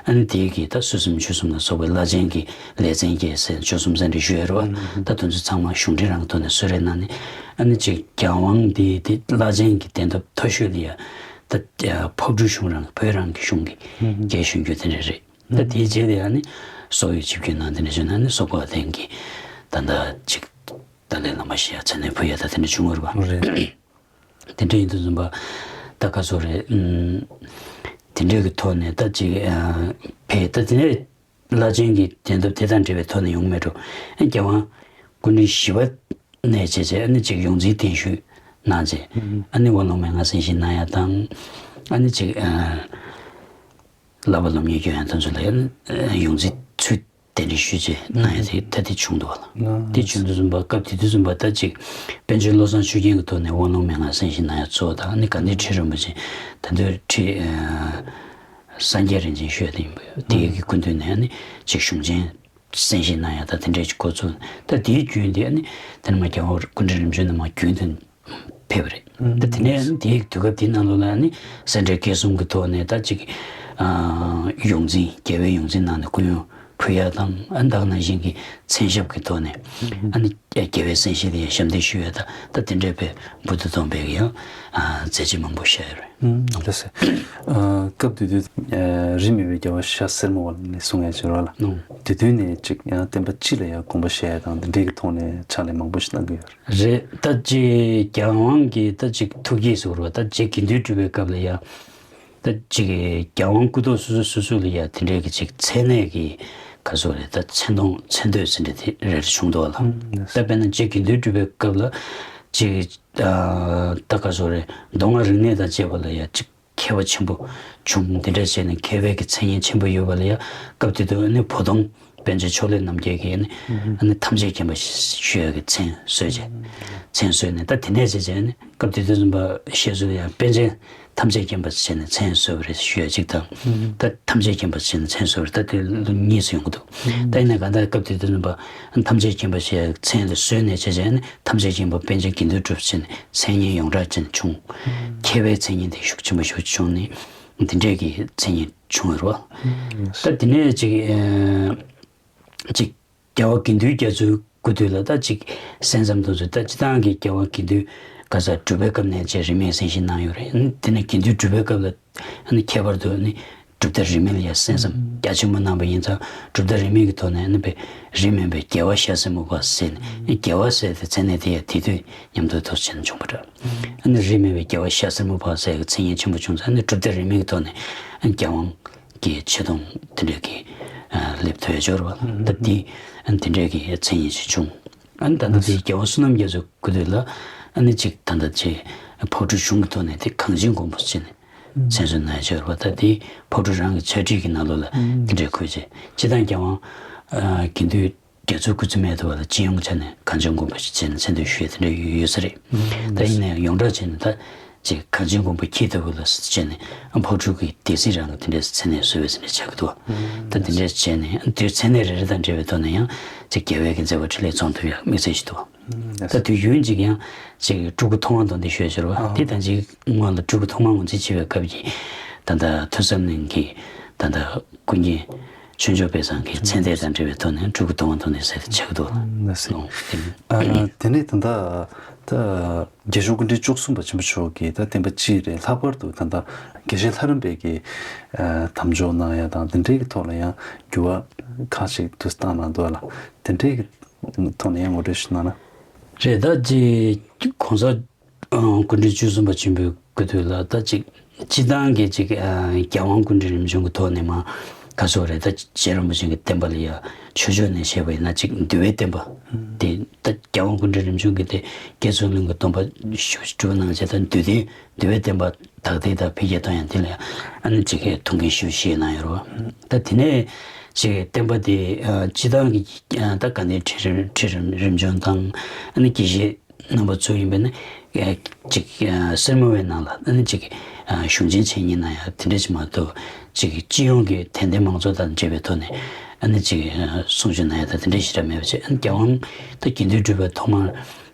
ཨ་ནི་དེའི་གི་ད་སུད་སི་མི་ཆོས་གསུམ་ལ་སོགས་པའི་བླ་ཆེན་གྱི་ལེ་ཚན་བརྒྱད་ཟེར་ཆོལ་གསུམ་ཟེར་འདྲ་ཞུ་ཡ་རེད་བ། ད་དེ་ཚོ་ཚང་མ་གཞུང་འབྲེལ་རང་གི་ཐོག་ནས་གསོལ་རས་གནང་ནས་ཨ་ནི་གཅིག་རྒྱལ་དབང་འདི་དེ་བླ་ཆེན་གྱི་གདན་ཐོབ་མཐོ་ཤོས་ལ་ཡ་ད་ཕག་གྲུ་གཞུང་རང་གི་བོད་རང་གི་གཞུང་གི་རྒྱལ་གཞུང་གྱི་དེ་འདྲ་རེད། ད་དེའི་རྗེས་ལ་ཡང་ནི་སོག་ཡུལ་ཆིབས་བསྒྱུར་གནང་དེ་འདྲ་བྱུང་ན་ནི་སོག་པོ་ཨ་ཐན་གྱི་ད་ལྟ་ཅིག་ཏཱ་ལའི་བླ་མ་ཞེས་ཡ་མཚན་ནས་ཕུལ་ཡ་ད་དེ་འདྲ་བྱུང་བ་རེད་པ། རེད། དེ་འདྲ་ཡིན་དུས་ཙམ་པ་ད་ག་ཚོད་རེད། ཨུམ། དེ་འདྲའི་གི་ཐོག་ནས་ད་ཅིག་ཨ་ཕེ་ད་དེ་ནས་བླ་ཆེན་གྱི་གདན་ཐོབ་དེ་དང་འབྲེལ་བའི་ཐོག་ནས་ཡོང་མེད་འགྲོ། ཨ་རྒྱལ་དབང་སྐུ་ཕྲེང་བཞི་པ་ནས་བྱས་བྱས་ཨ་ནི་ཅིག་ཡོངས་འཛིན་གདན་ཞུས་གནང་རྗེས་ཨ་ནི་དབོན་སློབ་མའི་མངའ་གསོལ་ཞིག་གནང་ཡ་དང་ཨ་ནི་ཅིག་ཨ། བསླབ་པ་སློབ་གཉེར་སྐྱོན་ཡང་དོན་ཚོ་ལ་ཡང་ཡོངས་འཛིན་ཚུལ་དེ་འདྲའི་ཞུས་རྗེས་གནང་ཡ་དེ་ད་དེ་བྱུང་འདུག་བ་ལ། དེ་བྱུང་དུས་ཙམ་པ་སྐབས་དེ་དུས་ཙམ་པ་ད་ཅིག་པཎ་ཆེན་བློ་བཟང་ཆོས་རྒྱན་གྱི་ཐོག་ནས་དབོན་སློབ་མའི་མངའ་གསོལ་ཞིག་གནང་ཡ་གཙོ་བོ་དང་ནི་དགའ་ལྡན་ཁྲི་རིན་པོ་ཆེ་ད་འདོད་ཁྲི་སངས་རྒྱས་རིན་ཆེན་ཞུས་ཡ་དེ་ཡིན་པ་ཡོད་དེ་ཡི་གི་སྐུ་མདུན་ནས་ནི་ཅིག་གཞུང་ཆེན། གསན་བཞེས་གནང་ཡ་ད་དེ་འདྲའི་འགོ་ཚུགས། ད་དེའི་རྒྱུན་དེ་ནི་དེ་ནི་མ་རྒྱལ་བ་སྐུ་ཕྲེང་རིམ་བྱོན་རྣམས་རྒྱུན་དུ་ཕེབས་པ་རེད། ད་དེ་ནས་དེའི་དུས་སྐབས་དེའི་ནང་ལོགས་ལ་ནི་སེ་འབྲས་དགེ་གསུམ་གྱི་ཐོག་ནས་ད་ཅིག་ཡོངས་འཛིན་རྒྱལ་བའི་ཡོངས་འཛིན་གནང་ནས་སྐུ་ཡོན་ ཕུལ་ཡག་དང་། ཨ་ནི་ད་ག་ནང་བཞིན་གྱི་མཚན་ཞབས་ཀྱི་ཐོག་ནས། ཨ་ནི་རྒྱལ་བའི་མཚན་ཞབས་དེ་ཡང་ཞབས་འདེགས་ཞུ་ཡག་དང་། ད་དེ་འདྲའི་དཔེ་བུ་དང་བསྡོམས་པའི་ཡང་མཛད་རྗེས་མང་པོ་བཞག་ཡོད་རེད། ཨུམ། ལགས་སོ། ཨ། སྐབས་དེ་དུས་ཨ་རིས་མེད་པའི་རྒྱལ་བ་ཤྲ་སེར་མོ་བ་ནས་གསུང་ཡག་ཅིག་ཡོད་རེད་ལགས། ཨུམ། དེ་དུས་ནས་ཅིག་ཡང་བསྟན་པ་སྤྱི་ལ་ཡང་དགོངས་པ་བཞེས་ཡག་དང་། འདི་འདྲའི་གི་ཐོག་ནས་ཕྱག་ལས་མང་པོ་ཞིག་གནང་གི་ཡོད་རེད། རེད། ད་ཅིག་རྒྱལ་དབང་གི་ད་ཅིག་ཐུགས་བསྐྱེད་ཟེར་བ། ད་ཅིག་དགེ་འདུན་གྲུབ་པའི་སྐབས་ལ་ཡང་ད་ཅིག་རྒྱལ་དབང་སྐུ་ཐོག་སོ་སོ་སོ་སོ་ལ་ཡང་དེ་འདྲའི་གི་ཅིག་མཚན་གནས་ཀྱི་ག་ཟེར་རེད། ད་མཚན་མཐོང་མཚན་བསྟོད་ཟེར་འདྲ་དེ་རེ་རེ་བྱུང་འདུག་ལགས། ཨུམ། ད་དཔེར་ན་ཅིག་དགེ་འདུན་གྲུབ་པའི་སྐབས་ལ་ཅིག་ཨ་ད་ག་ཟེར་རེད། མདོ་སྔགས་རིག་གནས་དང་བཅས་པ་ལ་ཡང་ཅིག་མཁས་པ་ཆེན་པོ་བྱུང་། འདི་འདྲ་བྱས་ནས་མཁས་པའི་གི་མཚན་སྙན་ཆེན་པོ་ཡོད་པ་ལ་ཡང་སྐབས་དེ་དུས་ཨ་ནི་བོ་དོང་པཎ་ཆེན་ཕྱོགས་ལས་རྣམ་རྒྱལ་གྱིས་ཨ་ནི་ཨ་ནི་ཐམས་ཅད་མཁྱེན་པ་ཞུ་ཡག་གི་མཚན་གསོལ་བྱས། མཚན་གསོལ་ནས། ད་དེ་འདྲ་བྱས་བྱས་ནས་སྐབས་དེ་དུས་བཙུན་པ་ཤེས་སུ་ཡང་པཎ་ཆེན་ཐམས་ཅད་མཁྱེན་པ་བྱས་ནས་མཚན་གསོལ་བ་རེད་ཞུ་ཡག་ཅིག་དང་། ད་ཐམས་ཅད་མཁྱེན་པ་བྱས་ནས་མཚན་གསོལ་བ་རེད། ད་དེ་ལོ་གཉིས་སུ་ཡོང་གི་འདུག། ད་ཡིན་ནའི་གང་ལྟར་སྐབས་དེ་དུས་བཙུན་པ་ཐམས་ཅད་མཁྱེན་པ་ཞེས་མཚན་དེ་གསོལ་ནས་བྱས་བྱས་ནས་ཐམས་ཅད་མཁྱེན་པ་པཎ་ཆེན་དགེ་འདུན་གྲུབ་ཟེར་ནས་མཚན་སྙན་ཡོངས་གྲགས་ཅན་བྱུང་། མཁས་པའི་མཚན་སྙན་དེ་ཤུགས་ཆེན་པོ་ཞིག་བྱུང་ནས་འདི་འདྲའི་གི་མཚན་སྙན་བྱུང་བ་རེད་པ། ད་དེ་ནས་ཅིག་ཨ་ཅིག་རྒྱལ་བ་དགེ་འདུན་རྒྱ་མཚོའི་སྐུ་དུས་ལ་ད་ཅིག་གསན་བསམ་དུས་ཚོད། ད་སྤྱིར་བཏང་གི་རྒྱལ་བ་དགེ་འདུན་ག་ས་གྲུབ་པའི་སྐབས་ནས་བྱས་རིས་མེད་གསན་བཞེས་གནང་ཡོད་རེད། དེ་ནས་དགེ་འདུན་གྲུབ་པའི་སྐབས་ལ་ཨ་ནི་ཁྱད་པར་དུ་ཨ་ནི་གྲུབ་མཐའ་རིས་མེད་ལ་ཡང་གསན་བསམ་རྒྱ་ཆེན་པོ་གནང་བ་ཡིན་ཙང་། གྲུབ་མཐའ་རིས་མེད་ཀྱི་ཐོག་ནས་ཨ་ནི་དཔེ་རིས་མེད་པའི་རྒྱལ་བ་ཤྲ་སེར་མོ་པ་ཟེར་ནས། རྒྱལ་བ་ཟེར་དེ་མཚན་གནས་དེ་ཡང་དེ་དུས་མཉམ་དུ་ཐོག་ཆེན་བྱུང་བ་འདྲ། ཨ་ནི་རིས་མེད་པའི་རྒྱལ་བ་ཤྲ་སེར་མོ་པ་ཟེར་གྱི་མཚན་སྙན་ཆེན་པོ་བྱུང་ཙང་། ཨ་ནི་གྲུབ་མཐའ་རིས་མེད་ཀྱི་ཐོག་ནས་ཨ་ནི་རྒྱལ་དབང་གི་ཆེ་མཐོང་དེ་འདྲ་གི་ཨ་སླེབས་ཐུབ་ཡག་ཅིག་ཡོད་རེད་པ། ད་དེ་ཨ་ནི་དེ་འདྲ་གི་མཚན་སྙན་ཞིག་བྱུང་། ཨ་ནི་ད་ལྟ་དེ་རྒྱལ་བ་བསོད་ནམས་རྒྱ་མཚོའི་སྐུ་དུས་ལ་ཨ་ནི་ཅིག་ད་ལྟ་ཅིག་ཕག་གྲུ་གཞུང་གི་ཐོག་ནས་དེ་གངས་ཅན་མགོན་པོ་ཟེར་ནས་མཚན་གསོལ་གནང་ཡག་ཅིག་ཡོད་རེད་པ། ད་དེ་ཕག་གྲུ་རང་གི་ཆ་སྒྲིག་གི་ནང་ལོགས་ལ་དེ་འདྲ་འཁོད་བྱས། སྤྱིར་བཏང་རྒྱལ་དབང་ཨ་དགེ་འདུན་རྒྱ་མཚོའི་སྐུ་ཚེ་སྨད་དུ་བ་ལ་སྤྱི་ཡོངས་ཆ་ནས་གངས་ཅན་མགོན་པོ་ཞེས་བྱས་ནས་མཚན་བསྟོད་ཞུ་ཡག་དེ་འདྲ་ཡོད་ཡོད་ས་རེད། ད་ཡིན་ནའང་ཡོངས་གྲགས་བྱས་ནས་ད་ཅིག་གངས་ཅན་མགོན་པོ་ཁྱེད་ལྟ་བུ་ལ་བྱས་ནས་ཕག་གྲུ་གི་སྡེ་སྲིད་རང་གི་དེ་འདྲའི་མཚན་གནས་གསོལ་བ་ཟེར་ནས་ཆགས་ཀྱི་འདུག། ད་དེ་འདྲ་བྱས་ནས་དེའི་མཚན་གནས་རེ་རེ་དང་འབྲེལ་བའི་ཐོག་ནས་ཡང་ཅིག་རྒྱལ་བའི་གི་མཛད་པ་འཕྲིན་ལས་རྫོགས་ཐུབ་ཡག་དམིགས་བསལ་ཞིག་འདུག། ད་དུས་རྒྱུན་ཅིག་ཡང་ཅིག་སྤྲུལ་སྐུ་ཐོག་མར་མདོ་འདི་ཞུ་ཡག་ཅིག་ཡོད་རེད་པ། དེ་དང་ཅིག་སྔོན་ལ་སྤྲུལ་སྐུ་ཐོག་མར་ངོས་འཛིན་བྱེད་པའི་སྐབས་ཀྱི་ད་ལྟ་ཐོས་བསམ་གླིང་གི་ད་ལྟ་ཀུན་མཁྱེན་ཆོས་འབྱོར་པ་ཚང་གི་མཚན་གཏེར་དང་འབྲེལ་བའི་ཐོག་ནས་སྤྲུལ་སྐུ་ཐོག་མར་མདོ་འདི་ཟེར་ཏེ་ཆགས་འདུག། ལགས་སོ། ཨ་དེ་ནས་ད་ལྟ་ད་རྒྱལ་གཞུང་སྐུ་ཕྲེང་བཅུ་གསུམ་པ་ཆེན་པོ་མཆོག་གིས་ད་བསྟན་པ་སྤྱིའི་རེད། ལྷག་པར་དུ་ད་ལྟ་དགེ་བཤེས་ལྷ་རམས་པའི་གི་ཨ་དམ་འཇོག་གནང་ཡག་དང་། དེ་འདྲའི་གི་ཐོག་ལ་ཡང་འགྱུར་བ་ཁག་ཅིག་ཏུ་བཏང་གནང་འདུག་ལགས། དེ་འདྲའི་གི་ཐོག་ནས་ཡང་ངོ་སྤྲོད་ཞིག་གནང་ན། རེད། ད་ཅིག་གོང་ས་ཨ་སྐུ་ཕྲེང་བཅུ་གསུམ་པ་ཆེན་པོའི་སྐུ་དུས་ལ་ད་ཅིག་སྤྱིར་བཏང་གི་ཅིག་ཨ་རྒྱལ་དབང་སྐུ་ཕྲེང་རིམ་བྱོན་གྱི་ཐོག་ནས་མར་ག་ཟེར་རེད། ད་རྗེ་རིན་པོ་ཆེ་གི་བསྟན་པ་ལ་ཡང་ཆོས་ཕྱོགས་ནས་བཤད་པ་ཡིན་ན་ཅིག་འདུལ་བའི་བསྟན་པ་དེ། ད་རྒྱལ་དབང་སྐུ་ཕྲེང་རིམ་བྱོན་གྱིས་དེ་དགེ་ཚུལ་སློང་གི་སྡོམ་པ་ཞུ་སྒྲུབ་གནང་བྱས། ད་འདུལ་བསྟན་འདུལ་བའི་བསྟན་པ་དར་སྤེལ་དང་འཕེལ་རྒྱས་གཏོང་ཡག་དེ་ལ་ཡང་ཨ་ནི་ཅིག་གི་ཐུགས་འགན་ཞེ་པོ་བཞེས་གནང་ཡོད་རེད་པ། ད་དེ་ནས་ཅིག་བསྟན་པ་དེ་ཨ་སྤྱིར་བཏང་གི་ཨ་ད་དགའ་ལྡན་ཁྲི་རིམ་ཁྲི་རིམ་རིམ་བྱོན་དང་། ཨ་ནི་དགེ་བཤེས་རྣམ་པ་ཚོ་ཡིན་པས་ན་ཨ་ཅིག་ཨ་སེར་མོ་བའི་ནང་ལ་ཨ་ནི་ཅིག་ཨ་གཞུང་ཆེན་འཆད་ཉན་གནང་ཡག་དེ་འདྲ་ཞིག་མ་གཏོགས། ཅིག་སྤྱི་ཡོངས་ཀྱི་དད་ལྡན་མང་ཚོགས་དང་འབྲེལ་བའི་ཐོག་ནས་ཨ་ནི་ཅིག་ཨ་གསུང་ཆོས་གནང་ཡག་དང་དེ་འདྲ་ཞེ་དྲག་མེད་པ་བྱས། ཨ་ནི་རྒྱལ་དབང་ད་དགེ་འདུན་གྲུབ་པའི་ཐོག་མར་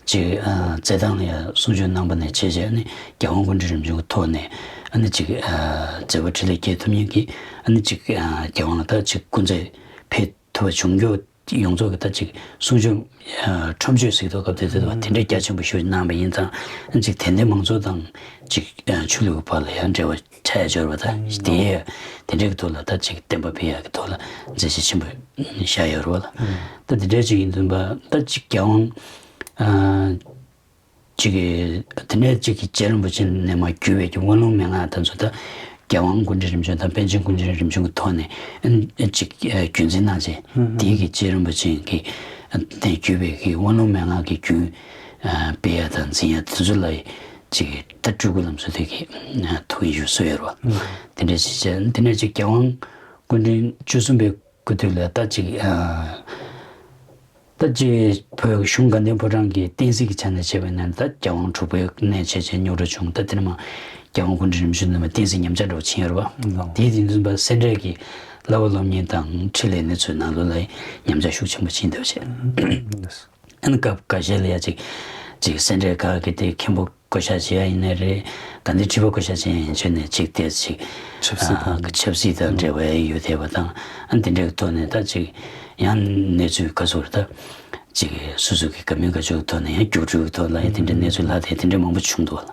ཅིག་ཨ་མཛད་བཏང་ལ་ཡང་གསུང་ཆོས་གནང་བ་ནས་བྱས་བྱས། ཨ་ནི་རྒྱལ་དབང་སྐུ་ཕྲེང་རིམ་བྱོན་གྱི་ཐོག་ནས་ཨ་ནི་ཅིག་ཨ་མཛད་པ་འཕྲིན་ལས་རྒྱས་ཐུབ་མཁན་གྱི་ཨ་ནི་ཅིག་ཨ་རྒྱལ་དབང་ལ་ད་ཅིག་སྐུ་མཛད་ཕེབས་ཐུབ་པ་བྱུང་རྒྱུ། ཡོངས་རྫོགས་ཀྱི་ད་ཅིག་གསུང་ཆོས་ཨ་ཁྲོམ་ཆོས་ཟེར་གྱི་འདུག། སྐབས་དེ་དུས་ད་དེ་འདྲའི་རྒྱ་ཆེན་པོ་ཞིག་གནང་བ་ཡིན་ཙང་། ཅིག་དད་ལྡན་མང་ཚོགས་དང་ཅིག་ཨ་ཆོས་ལུགས་ཀྱི་བར་ལ་ཡང་འབྲེལ་བ་ཆགས་ཡག་ཅིག་ཡོད་རེད་པ། ད་དེ་དེ་འདྲའི་གི་ཐོག་ལ་ད་ཅིག་བསྟན་པ་འཕེལ་ཡག་གི་ཐོག་ལ་མཛད་རྗེས་ཆེན་པོ་བཞག་ཡོད་རེད་པ། ད་དེ་འདྲའི་ཅིག་ཡིན་དུས་པ་ད་ཅིག་རྒྱལ་དབང་ཨ་ཅིག་གི་དེ་ནས་ཅིག་གི་རྗེ་རིན་པོ་ཆེ་ནས་མར་བརྒྱུད་པའི་གི་དབོན་སློབ་མན་ངག་དེ་ཚོ་ད་རྒྱལ་དབང་སྐུ་ཕྲེང་རིམ་བྱོན་དང་པཎ་ཆེན་སྐུ་ཕྲེང་རིམ་བྱོན་གྱི་ཐོག་ནས་ཨ་ཅིག་ཨ་རྒྱུན་འཛིན་གནང་བྱས། དེའི་གི་རྗེ་རིན་པོ་ཆེ་གི་ཨ་ནས་བརྒྱུད་པའི་གི་དབོན་སློབ་མན་ངག་གི་རྒྱུན་ཨ་སྤེལ་ཡག་དང་འཛིན་ཡག་དེ་ཚོ་ལ་ཅིག་ད་སྤྲུལ་སྐུ་ལམ་སྲོལ་དེ་གི་ཨ་ཐུགས་ཀྱི་ཡུལ་སྲོལ་ཡོད་རེད་པ། དེ་འདྲ་ཞིག་བྱས། དེ་ནས་ཅིག་རྒྱལ་དབང་སྐུ་ཕྲེང་བཅུ་གསུམ་པའི་སྐུ་དུས་ལ་ད་ཅིག་ཨ་ད་ཅིག་བོད་གཞུང་དགའ་ལྡན་ཕོ་བྲང་གི་བསྟན་སྲིད་ཀྱི་ཆ་ནས་བྱས་པ་ཡིན་ན་ད་རྒྱལ་དབང་དྲུག་པའི་གནས་བྱས་བྱས་རྙོག་དྲ་བྱུང་། ད་དེ་ནས་མར་རྒྱལ་དབང་སྐུ་ཕྲེང་རིམ་བྱོན་ནས་མར་བསྟན་སྲིད་ཉམས་ཆག་འདྲ་བོ་ཕྱིན་ཡོད་རེད་པ། དེའི་དུས་ཙམ་པ་སེ་འབྲས་ཀྱི་བསླབ་པ་སློབ་གཉེར་དང་འཕྲིན་ལས་ནི་ཚོའི་ནང་ལོགས་ལ་ཉམས་ཆག་ཤུགས་ཆེན་པོ་ཕྱིན་འདུག་བྱས། ཨ་ནི་སྐབས་འགའ་ཤས་ལ་ཡ་ཅིག་ཅིག་སེ་འབྲས་དགའ་གི་དེ་མཁན་པོ་ བསྐོ་བཞག་བྱེད་ཡ་ཡིན་ནའི་རེད། དགའ་ལྡན་ཁྲི་པ་བསྐོ་བཞག་བྱེད་ཡ་ཡིན་ཆོས་ནས་ཅིག་དེ་ཅིག་ཆབ་སྲིད་དང་། ཨ་ཆབ་སྲིད་དང་འབྲེལ་བ་ཡོད་བསྡད་པ་དང་། ཨ་འདི་འདྲའི་ཐོག་ནས་ད་ཅིག་ཡང་གནས་ཚུལ་ག་ཚོད་རེད་ད། ཅིག་སོ་སོ་གི་དགའ་མིན་དགའ་ཕྱོགས་ཐོག་ནས་ཡང་རྒྱུགས་སྤྲོད་ཐོག་ལ་ཡང་དེ་འདྲའི་གནས་ཚུལ་ལྷག་དེ་དེ་འདྲའི་མང་པོ་བྱུང་འདུག་བ་ལ།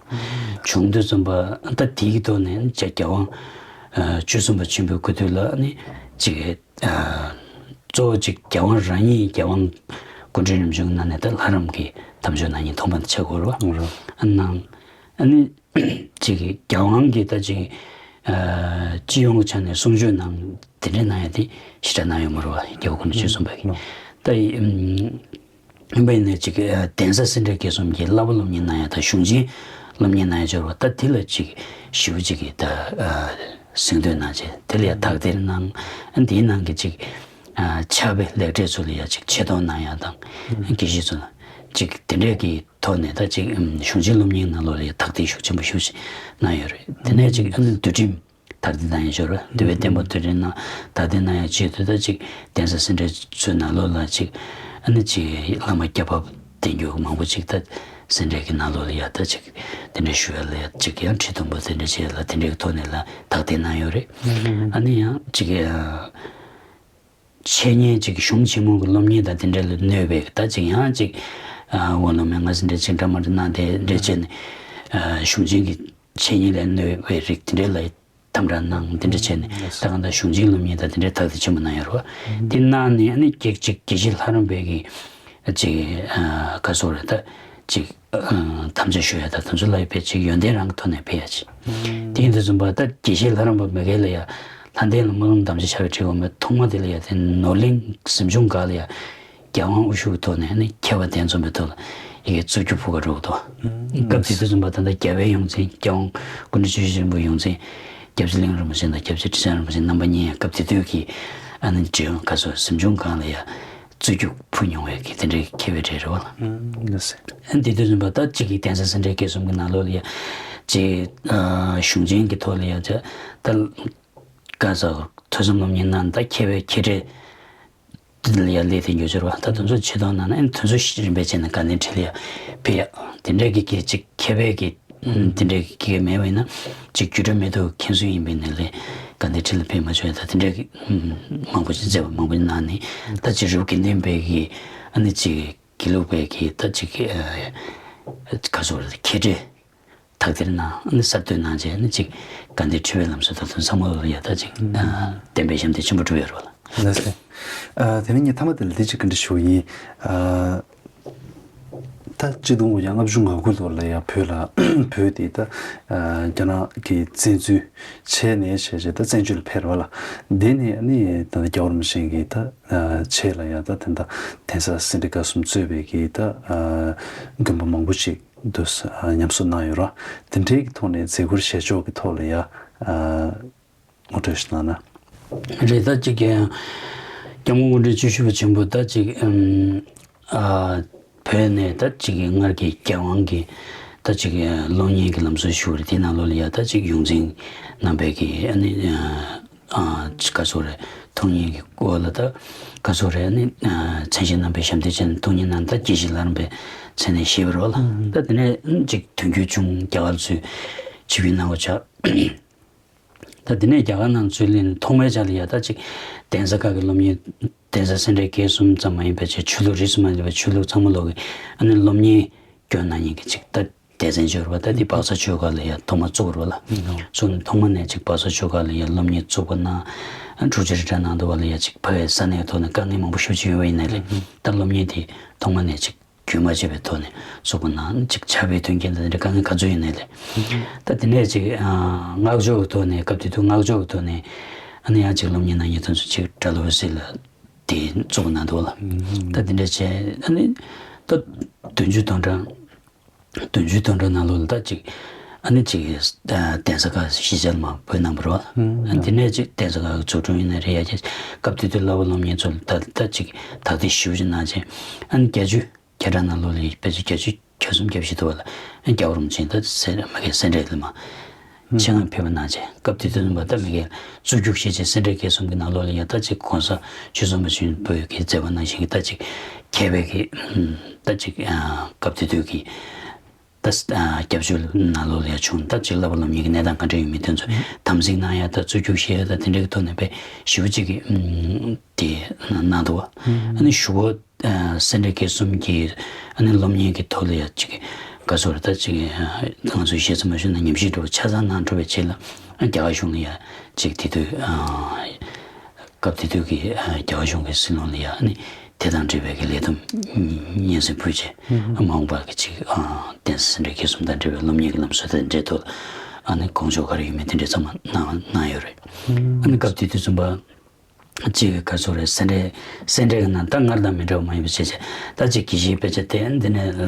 བྱུང་དུས་ཙམ་པ་ད་དེའི་ཐོག་ནས་ཅིག་རྒྱལ་དབང་ཨ་བཅུ་གསུམ་པ་ཆེན་པོའི་སྐུ་དུས་ལ་ནི་ཅིག་ཨ་གཙོ་བོ་ཅིག་རྒྱལ་དབང་རང་ཉིད་རྒྱལ་དབང་སྐུ་ཕྲེང་རིམ་བྱོན་གྱི་ནང་ནས་ད་ལྷ་རམས་ཀྱི་དམ་ཆོས་གནང་མཁན་ཐོག་མ་དེ་ཆགས་ཀྱི་ཡོད་རེད་བ། རེད། ཨ་གནང་། ཨ་ནི་ཅིག་རྒྱལ་དབང་གིས་ད་ཅིག་ཨ་སྤྱི་ཡོངས་ཀྱི་ཆ་ནས་གསུང་ཆོས་གནང་དེ་འདྲ་གནང་ཡ་དེ་ཞེ་དྲག་གནང་ཡོད་མ་རེད་བ། རྒྱལ་བ་སྐུ་ཕྲེང་བཅུ་གསུམ་པ་གིས། ལགས། ད་ཡིན་པ་ཡིན་ནའི་ཅིག་ཨ་གདན་ས་སེ་འབྲས་དགེ་གསུམ་གྱི་བསླབ་པ་སློབ་གཉེར་གནང་ཡ་དང་གཞུང་ཆེན་སློབ་གཉེར་གནང་ཡ་སྦྱོར་བ་ད་དེ་ལ་ཅིག་ཞེ་པོ་ཅིག་གིས་ད་ཨ་གཟེངས་བསྟོད་གནང་བྱས་དེ་ལ་ཡ་དག་ཐེར་གནང་། ཨ་འདིའི་ནང་གི་ཅིག་ཨ་ཕྱག་དཔེ་ལེགས་གྲས་ཚོ་ལ་ཡ་ཅིག་ཆེ་མཐོང་གནང་ཡ་དང་། ཨ་དགེ་བཤེས་ཚོ་ལ་ཅིག་དེ་འདྲས་ཀྱི་ཐོག་ནས་ད་ཅིག་ཨམ་གཞུང་ཆེན་སློབ་གཉེར་ནང་ལོགས་ལ་ཡ་དག་ཐེར་ཤུགས་ཆེན་པོ་ཞེ་པོ་ཅིག་གནང་ཡོད་རེད། དེ་ནས་ཅིག་ཨ་ནི་འདུལ་ཁྲིམས་དག་ཐེར་གནང་ཡ་སྦྱོར་བ། འདུལ་བའི་བསྟན་པ་དེ་འདྲའི་ནང་དག་ཐེར་གནང་ཡ་ཆེད་དུ་ད་ཅིག་གདན་ས་སེ་འབྲས་ཚོའི་ནང་ལོགས་ལ་ཅིག་ཨ་ནི་ཅིག་བླ་མ་སྐྱ་བབས་བསྟེན་རྒྱུ་མང་པོ་ཅིག་ད་སེ་འབྲས་ཀྱི་ནང་ལོགས་ལ་ཡ་ད་ཅིག་དེ་འདྲ་ཞུ་ཡ་ལ་ཡ་ཅིག་ཡང་ཁྲི་སྡོང་པོ་དེ་འདྲ་བྱས་ལ་དེ་འདྲའི་ཐོག་ནས་ལ་དག་ཐེར་གནང་ཡོད་རེད། ཨ་ནི་ཡང་ཅིག་ཨ་འཆད་ཉན་ཅིག་གཞུང་ཆེན་མོ་གི་སློབ་གཉེར་དང་དེ་འདྲ་ལ་གནོད་པའི་ད་ཅིག་ཡང་ཅིག་ཨ་དབང་ལུང་མན་ངག་ཟེར་འདྲ་ཅིག་འདྲ་མ་འདྲ་གནང་དེ་འདྲ་བྱས་ནས་ཨ་གཞུང་ཆེན་གྱི་འཆད་ཉན་ལ་གནོད་པའི་རིགས་དེ་འདྲ་ལ་དམ་དྲག་གནང་། དེ་འདྲ་བྱས་ནས་ད་གང་ལྟར་གཞུང་ཆེན་སློབ་གཉེར་དང་དེ་འདྲའི་དག་ཐེར་ཆེན་པོ་གནང་ཡོད་རེད་བ། དེ་གནང་ནས་ཨ་ནི་གེགས་ཅིག་དགེ་བཤེས་ལྷ་རམས་པའི་གི་ཅིག་ཨ་ག་སོགས་རེད་ད་ཅིག་ཨ་དམ་བཅའ་ཞུ་ཡ་ད་དེ་ཚོ་ལ་ཡ་ཕེབས་ཅིག་ཡོན་ཏན་རང་གི་ཐོག་ནས་ཕེབས་ཡ་ཅིག་དེ་ཡིན་དུས་ཙམ་པ་ད་དགེ་བཤེས་ལྷ་རམས་པ་མ་གི་ལ་ཡ་ལྷ་ལྡན་ལ་སྨོན་ལམ་དམ་བཅའ་ཕྱག་དཔེ་བྲིས་པ་མེད། ཐོག་མ་དེ་ལ་ཡ་དེ་ནོར་གླིང་གཟིམ་ཆུང་སྒར་ལ་ཡ་རྒྱལ་དབང་དབུ་བཞུགས་ཐོག་ནས་ནི་མཁས་པ་གདན་འཛོམས་པའི་ཐོག་ལ་ཡ་གི་གཙུག་གྱུར་ཕུར་ཁ་སྒྲོག་འདུག་སྐབས་དེ་དུས་ཙམ་པ་ད་ལྟ་རྒྱལ་བའི་ཡོངས་འཛིན་རྒྱལ་དབང་སྐུ་ཕྲེང་བཅུ་བཞི་ཆེན་པོའི་ཡོངས་འཛིན་སྐྱབས་རྗེ་གླིང་རིན་པོ་ཆེ་དང་སྐྱབས་རྗེ་ཁྲི་བྱང་རིན་པོ་ཆེ་རྣམ་པ་གཉིས་ཡང་སྐབས་དེ་དུས་ཀྱི་ཨ་ནི་ཇི་ཡོང་ག་སོ་གཟིམ་ཆུང་སྒང་ལ་ཡ་གཙུག་གྱུར་ཕུར་མྱོང་བའི་གི་དེ་འདྲའི་མཁས་པའི་གྲས་རེད་བ་ལ། ཨ་དེ་དུས་ཙམ་པ་ད་གཅིག་གི་གདན་ས་སེ་འབྲས་དགེ་གསུམ་གྱི་ནང་ལོགས་ལ་ཡ་ཅིག་གཞུང་ཆེན་གྱི་ཐོག་ལ་ཡ་ཅིག་ད། ག་ས་ཐོས་བསམ་སློབ་གཉེར་གནང་ད་མཁས་པའི་མཁས་གྲས་དེ་ལ་ཡ་སླེབས་དེ་འགྱོ་སྦྱོར་བ་ད་དེ་ཚོ་ཆེ་མཐོང་གནང་ན་ཨ་ནི་དེ་ཚོ་རིམ་པས་བྱས་ནས་དགའ་ལྡན་ཁྲི་ལ་ཡ་ཕེབས་ཡ་དེ་འདྲའི་གི་གི་ཅིག་མཁས་པའི་གི་དེ་འདྲའི་གི་གི་མེད་པ་ཡིན་ན་ཅིག་རྒྱུད་གྲྭ་མེ་ཏོག་མཁན་ཟུར་ཡིན་པའི་ནས་ལས་དགའ་ལྡན་ཁྲི་ལ་ཕེབས་མ་བྱུང་ཡ་ད་དེ་འདྲའི་གི་མང་པོ་ཅིག་མཛད་པ་མང་པོ་ཅིག་གནང་ནས་ད་ཅིག་རི་བོ་དགེ་ལྡན་པའི་གི་ཨ་ནི་ཅིག་དགེ་ལུགས་པའི་གི་ད་ཅིག་ག་ཚོད་རེད་མཁས་གྲས། དག་ཐེར་གནང་ནི་གསར་གཏོད་གནང་བྱས་ནི་ཅིག་དགའ་ལྡན་ཁྲི་པའི་ལམ་སྲོལ་དང་དོན་ཚང་མ་ལ་ཡ་ད་ཅིག་ཨ་བསྟན་པའི་ཞབས་འདེགས་ཆེན་པོ་བསྒྲུབས་ཡོད་རེད་བ་ལ། ལགས་སོ། ཨ་དེ་ནས་ངས་མཐའ་མ་དེ་ལ་འདི་ཅིག་ག་འདྲ་ཞུ་ཡིན། ཨ་ད་གཅིག་སྟོང་དགུ་བརྒྱ་ལྔ་བཅུ་ང་དགུ་ལོ་ལ་ཡ་བོད་ལ་བོད་དེ་ད་ཨ་རྒྱ་ནག་གི་བཙན་འཛུལ་བྱས་ནས་བྱས་བྱས་ད་བཙན་བྱོལ་ལ་ཕེབས་རེད་བ་ལ། དེ་ནས་ཨ་ནི་ད་རྒྱལ་བ་རིན་པོ་ཆེ་གིས་ད་ཨ་ཆེད་ལ་ཡ་ད་དེ་འདྲ་གདན་ས་སེ་འབྲས་དགའ་གསུམ་གཙོས་པའི་གི་ད་ཨ་དགོན་པ་མང་པོ་ཅིག་འདུག་ཉམས་གསོ་གནང་ཡོད་ར། དེ་འདྲའི་གི་ཐོག་ནས་མཛད་ཁུར་བཞེས་ཕྱོགས་ཀྱི་ཐོག་ལ་ཡ་ངོ་སྤྲོད་ཞིག་གནང་ན། རེད་ད་ཅིག་ཡང་སྐྱབས་མགོན་སྐུ་ཕྲེང་བཅུ་བཞི་པ་ཆེན་པོ་ད་ཅིག་ཨམ་ཨ་བོད་ནས་ད་ཅིག་སྔར་གྱི་རྒྱལ་དབང་གི་ད་ཅིག་སློབ་གཉེར་གྱི་ལམ་སྲོལ་ཞུ་བ་རེད། དེ་ནང་ལོགས་ལ་ཡ་ད་ཅིག་ཡོངས་འཛིན་རྣམ་པའི་གི་ཨ་ནི་ཨ་ཅིག་ག་ཚོད་རེད་ཐུགས་ཉིད་ཀྱི་སྐོར་ལ་ད་ག་ཚོད་རེད་ཨ་ནི་མཚན་བཞེས་རྣམ་པའི་ཞབས་འདེགས་ཅན་ཐུགས་ཉིད་རྣམ་ད་དགེ་བཤེས་ལྷ་རམས་པའི་མཚན་ནས་བཞེས་པ་རེད་བ་ལ། ད་དེ་ནས་ཅིག་དོན་བརྒྱུད་བྱུང་རྒྱ་གར་ཚུར་ཆིབས་བསྒྱུར་གནང་བ་ཆགས། ད་དེ་ནས་རྒྱ་གར་ནང་ཚུར་སླེབས་ནས་ཐོག་མའི་ཆར་ལ་ཡ་ད་ཅིག་གདན་ས་ཁག་གི་སློབ་གཉེར་གདན་ས་སེ་འབྲས་དགེ་གསུམ་ཙམ་མ་ཡིན་པའི་ཆོས་ལུགས་རིས་སུ་མ་ཆད་པའི་ཆོས་ལུགས་ཚང་མ་ལོག་གི་ཨ་ནི་སློབ་གཉེར་སྐྱོན་གནང་མཁན་གྱི་ཅིག་ད་སྡེ་ཚན་སྦྱོར་བ་ད་འདི་སྦག་ས་ཆོས་སྒར་ལ་ཡ་ཐོག་མ་བཙུགས་པ་རེད་བ་ལ། བཙུགས་ནས་ཐོག་མ་ནས་ཅིག་སྦག་ས་ཆོས་སྒར་ལ་ཡ་སློབ་གཉེར་བཙུགས་པ་ན་འཁྲུག་ཆ་རི་བྲག་ནང་དུ་བ་ལ་ཡ་ཅིག་ཕ་གིའི་ས་གནས་ཐོག་ནས་དཀའ་ངལ་མང་པོ་ཞེ་པོ་ཅིག་ཡོད་པ་ཡིན་ནའི་ལས་ད་སློབ་གཉེར་དེ་ཐོག་མ་ནས་ཅིག་རྒྱུན་མ་ཆད་པའི་ཐོག་ནས་བཙུགས་པ་ན་ཅིག་ཕྱག་དཔེ་སྟོན་མཁན་དང་དེ་འདྲ་དཀའ་ངལ་ག་ཚོད་ཡིན་ནའི་ལས། ད་དེ་ནས་ཅིག་ཨ་སྔགས་ཕྱོགས་ཀྱི་ཐོག་ནས་སྐབས་དེ་དུས་སྔགས་ཕྱོགས་ཀྱི་ཐོག་ནས་ཨ་ནི་ཡང་ཅིག་སློབ་གཉེར་གནང་མཁན་དེ་ཚོ་ཅིག་སྒྲ་སློབ་སི་ལ་དེ་བཙུགས་པ་ན་འདུག་ལ། ད་དེ་འདྲ་བྱས་ཨ་ནི་ད་བདུན་ཅུ་དོན་གྲངས་བདུན་ཅུ་དོན་གྲངས་ནང་ལོགས་ལ་ད་ཅིག་ཨ་ནི་ཅིག་གདན་ས་ཁག་གཞིས་བྱེས་མ་བོད་ནང་བར་བ། ཨ་ནི་དེ་ནས་ཅིག་གདན་ས་ཁག་གི་འཛུགས་སྐྲུན་ཡིན་ན་རེད་ཡ་ཅིག་སྐབས་དེ་དུས་བསླབ་པ་སློབ་གཉེར་ཚོ་ལ་ད་ད་ཅིག་དག་ཐེར་ཞེ་པོ་ཅིག་གནང་བྱས་ཨ་ནི་བརྒྱད་ཅུ་གྱ་གྲངས་ནང་ལོགས་ལ་ཕལ་ཆེར་བརྒྱད་ཅུ་གྱ་གསུམ་གྱ་བཞི་དུ་བ་ལ་ཨ་ནི་རྒྱལ་བ་རིན་པོ་ཆེ་ད་སེ་མ་གི་སེ་འབྲས་ལ་མ་ཆེད་མངགས་ཕེབས་པ་གནང་བྱས་སྐབས་དེ་དུས་ནས་མ་ད་མ་གི་རྩོད་རྒྱུགས་ཤེས་བྱའི་སེ་འབྲས་དགེ་གསུམ་གྱི་ནང་ལོགས་ལ་ཡ་ད་ཅིག་གོང་ས་ཆོས་གསུམ་པ་ཆེན་པོའི་གི་མཛད་པ་ནང་བཞིན་གྱི་ད་ཅིག་མཁས་པའི་གི་ད་ཅིག་སྐབས་དེ་དུས་ཀྱི་ ད་ཨ་སྐྱབས་བཅོལ་ནང་ལོགས་ལ་ཡ་བྱུང་། ད་ཅིག་བསླབ་པ་སློབ་གཉེར་གྱི་གནས་སྟངས་ག་འདྲ་ཡོད་མེད་དེ་ཚོ་དམ་འཛིན་གནང་ཡ་དང་རྩོད་རྒྱུགས་བཤད་ཡ་དང་དེ་འདྲའི་ཐོག་ནས་དཔེ་ཞེ་པོ་ཅིག་གི་ཨམ་དེ་གནང་འདུག་བ། ཨ་ནི་གཞུག་གུ་ཨ་སེ་འབྲས་དགེ་གསུམ་གྱི་ཨ་ནི་སློབ་གཉེར་གྱི་ཐོག་ལ་ཡ་ཅིག་ག་ཚོད་རེད། ད་ཅིག་ཨ་ང་ཚོས་ཞལ་རྩོམ་མ་ཞུས་ན་ཉམས་ཞིབ་འདྲ་པོ་ཆ་ཚང་གནང་གྲུབ་པའི་རྗེས་ལ་ཨ་རྒྱ་གར་གཞུང་ལ་ཡ་ཅིག་དེ་དུས་ཨ་སྐབས་དེ་དུས་ཀྱི་ཨ་རྒྱ་གར་གཞུང་གི་སྲིད་བློན་ལ་ཡ་ཨ་ནི་དེ་དང་འབྲེལ་བའི་གི་ལས་བསྡོམས་སྙན་སེང་ཕུལ་རྗེས་ཨ་མ་འོངས་པར་གྱི་ཅིག་ཨ་གདན་ས་སེ་འབྲས་དགེ་གསུམ་དང་འབྲེལ་བའི་སློབ་གཉེར་གྱི་ལམ་སྲོལ་དང་འབྲེལ་ཐོག་ཨ་ནི་དགོངས་འཇོག་ག་རེ་ཡོད་མེད་དེ་འདྲའི་ཚང་མ་གནང་གནང་ཡོད་རེད། ཨ་ནི་སྐབས་དེ་དུས་ཙམ་པ། གཅིག་ག་ཚོད་རེད། སེ་འབྲས་སེ་འབྲས་ཀྱི་ནང་ད་སྔར་དང་མི་འདྲ་བ་མ་ཡིན་པ་བྱས་བྱས་ད་ཅིག་དགེ་བཤེས་དཔེ་ཆ་བལྟས། འདི་ནས་ལྷ་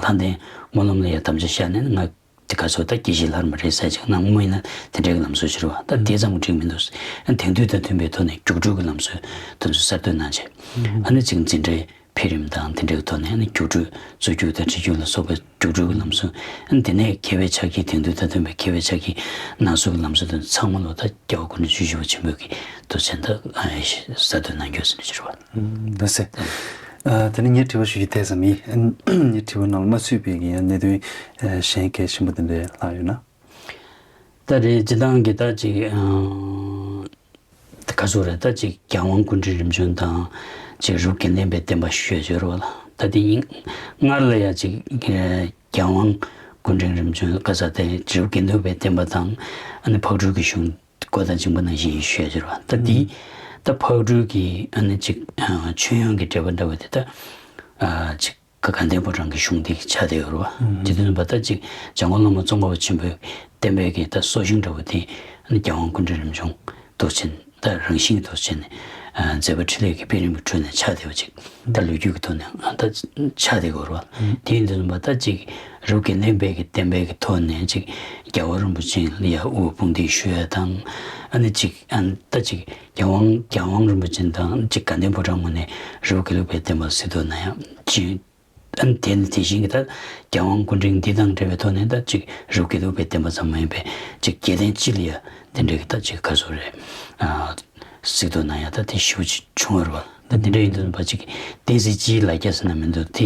ལྡན་སྨོན་ལམ་ལ་ཡ་དམ་བཅའ་བཞག་ནས་ང་དེ་ག་ཚོད་ད་དགེ་བཤེས་ལྷ་རམས་པ་རེད་ཟེར་ཅིག་ནང་སྔོན་ཡིན་ན་དེ་འདྲའི་གི་ལམ་སྲོལ་ཅིག་རེད་བ། ད་དེ་ཙམ་གྱིས་འགྲིག་མི་འདུག་དེང་དུས་དང་མཐུན་པའི་ཐོག་ནས་རྒྱུགས་སྤྲོད་ཀྱི་ལམ་སྲོལ་དེ་ཚོ་གསར་གཏོད་གནང་བྱས། ཨ་ནི་ཅིག་འཛིན་གྲྭའི་འཕེལ་རིམ་དང་དེ་འདྲའི་ཐོག་ནས་ཨ་ནི་རྒྱུགས་སྤྲོད་རྩོད་རྒྱུགས་དང་འཁྲིད་རྒྱུགས་ལ་སོགས་པའི་རྒྱུགས་སྤྲོད་ཀྱི་ལམ་སྲོལ། ཨ་ནི་དེ་ནས་མཁས་པའི་ཕྱག་རྒྱའི་དེང་དུས་དང་མཐུན་པའི་མཁས་པའི་ཕྱག་རྒྱའི་གནང་སྲོལ་གྱི་ལམ་སྲོལ་དེ་ཚང་མ་ལོ་ད་རྒྱལ་བ་སྐུ་ཕྲེང་བཅུ་བཞི་པ་ཆེན་པོས་ཀྱི་དུས་ཆེན་ད་གསར་གཏོད་གནང་རྒྱུ་ཟེར་ནས་བྱུང་བ། ལགས་སེ། ཨ་དེ་ནས་ངས་དྲི་བ་ཞུ་རྒྱུ་དེ་ཙམ་ཡིན། ངས་དྲི་བ་ནང་ལ་མ་ཚུད་པའི་གི་ཡང་གནད་དོན་གཞན་གལ་ཆེན་པོ་དེ་འདྲ་ལྷག་ཡོད་ན། ད་རེས་སྤྱི་བཏང་གི་ད་ཅིག་ཨ། དེ་ག་ཚོད་རེད། ད་ཅིག་རྒྱལ་དབང་སྐུ་ཕྲེང་རིམ་བྱོན་དང་ཅིག་རི་བོ་དགེ་ལྡན་པའི་བསྟན་པ་ཞུ་ཡ་ཡོད་རེད་བ་ལ། ད་དེ་ཡིན་སྔར་ལ་ཡ་ཅིག་རྒྱལ་དབང་སྐུ་ཕྲེང་རིམ་བྱོན་ག་ས་དེ་རི་བོ་དགེ་ལྡན་པའི་བསྟན་པ་དང་ཨ་ནི་ཕག་གྲུའི་གི་གཞུང་རྒོད་དང་འཇིང་པ་ནང་བཞིན་ཞུ་ཡ་ཡོད་རེད་བ། ད་དེ་ད་ཕག་གྲུའི་གི་ཨ་ནི་ཅིག་ཨ་ཁྱོན་ཡོངས་ཀྱི་འགྲེལ་པ་འདྲ་བ་དེ་ད་ཨ་ཅིག་ག་དགའ་ལྡན་ཕོ་བྲང་གི་གཞུང་འདི་ཆགས་བསྡད་ཡོད་རེད་བ། ཨུམ། དེ་དུས་ཙམ་པ་ད་ཅིག་འཇམ་མགོན་བླ་མ་ཙོང་ཁ་པ་ཆེན་པོའི་བསྟན་པའི་གི་ད་སྲོག་ཤིང་འདྲ་བོ་དེ་ཨ་ནི་རྒྱལ་དབང་སྐུ་ཕྲེང་རིམ་བྱོན་མདོ་ཆེན་ད་རང་བཞིན་གྱི་མདོ་ཆེན་ནས་ཨ་མཛད་པ་འཕྲིན་ལས་ཀྱི་དཔལ་རིམ་གྱི་ཁྲོད་ནས་ཆགས་བསྡད་པ་ཅིག་ད་ལོ་རྒྱུས་ཀྱི་ཐོག་ནས་ཨ་ད་ཆགས་བསྡད་ཡོད་རེད་བ། ཨུམ། དེ་ཡིན་དུས་ཙམ་པ་ད་ཅིག་རི་བོ་དགེ་ལྡན་པའི་གི་བསྟན་པའི་གི་ཐོག་ནས་ཅིག་རྒྱལ་བ་རིན་པོ་ཆེ་ལ་ཡ་དབུ་བ་དཔུང་འདེགས་ཞུ་ཡ་དང་ཨ་ནི་ཅིག་ཨ་ད་ཅིག་རྒྱལ་དབང་རྒྱལ་དབང་རིན་པོ་ཆེ་དང་ཅིག་དགའ་ལྡན་ཕོ་བྲང་ངོས་ནས་རི་བོ་དགེ་ལུགས་པའི་བསྟན་པ་གཟིགས་རྟོག་གནང་ཡ་ཅིག་ཨ་ནི་དེ་ནི་དེ་བཞིན་གྱི་ད་རྒྱལ་དབང་སྐུ་ཕྲེང་འདི་དང་འབྲེལ་བའི་ཐོག་ནས་ད་ཅིག་རི་བོ་དགེ་ལུགས་པའི་བསྟན་པ་ཙམ་མ་ཡིན་པའི་ཅིག་རྒྱལ་བསྟན་སྤྱི་ལ་ཡ་དེ་འདྲའི་གི་ད་ཅིག་ག་ཚོད་རེད། ཨ་གཟིགས་རྟོག་གནང་ཡ་ད་དེ་ཞེ་པོ་ཅིག་བྱུང་བ་རེད་བ། ད་དེ་འདྲ་ཡིན་དུས་ཙམ་པ་ཅིག་བསྟན་སྲིད་སྤྱིའི་ལ་རྒྱ་ཟེར་ན་མི་འདུག་དེ་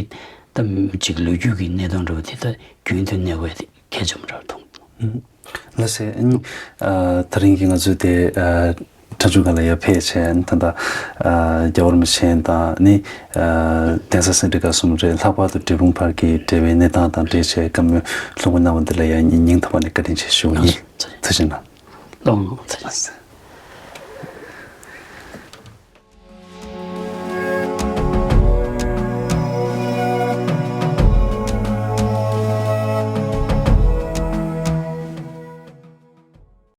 ད་ཅིག་ལོ་རྒྱུས་ཀྱི་གནད་དོན་འདྲ་བོ་དེ་ད་རྒྱུན་དུ་གནས་དགོས་དེ་གལ་ཆེན་པོ་འདྲ་བོ་མཐོང་། ལགས་སེ། ཨ་ནི་ཨ་དེ་རིང་གི་ང་ཚོའི་དེ་ཨ་ཁྲ་ཆུ་སྒང་ལ་ཡར་ཕེབས་བྱས་ཨ་ནི་ད་ལྟ་ཨ་རྒྱལ་བ་རིན་པོ་ཆེ་དང་ཨ་ནི་ཨ་གདན་ས་སེ་འབྲས་དགའ་གསུམ་རེད། ལྷག་པར་དུ་འབྲས་སྤུངས་བར་གྱི་འབྲེལ་བའི་གནས་སྟངས་དང་འབྲེལ་བྱས་བཀའ་མོལ་ལྷུག་པོ་གནང་བ་འདི་ལ་ཡང་སྙིང་ཐག་པ་ནས་བཀའ་དྲིན་ཆེ་ཞུ་བ་ཡིན། ཐུགས་རྗེ་གནང་། ལགས་འོང་། ཐུགས་རྗེ་གནང་།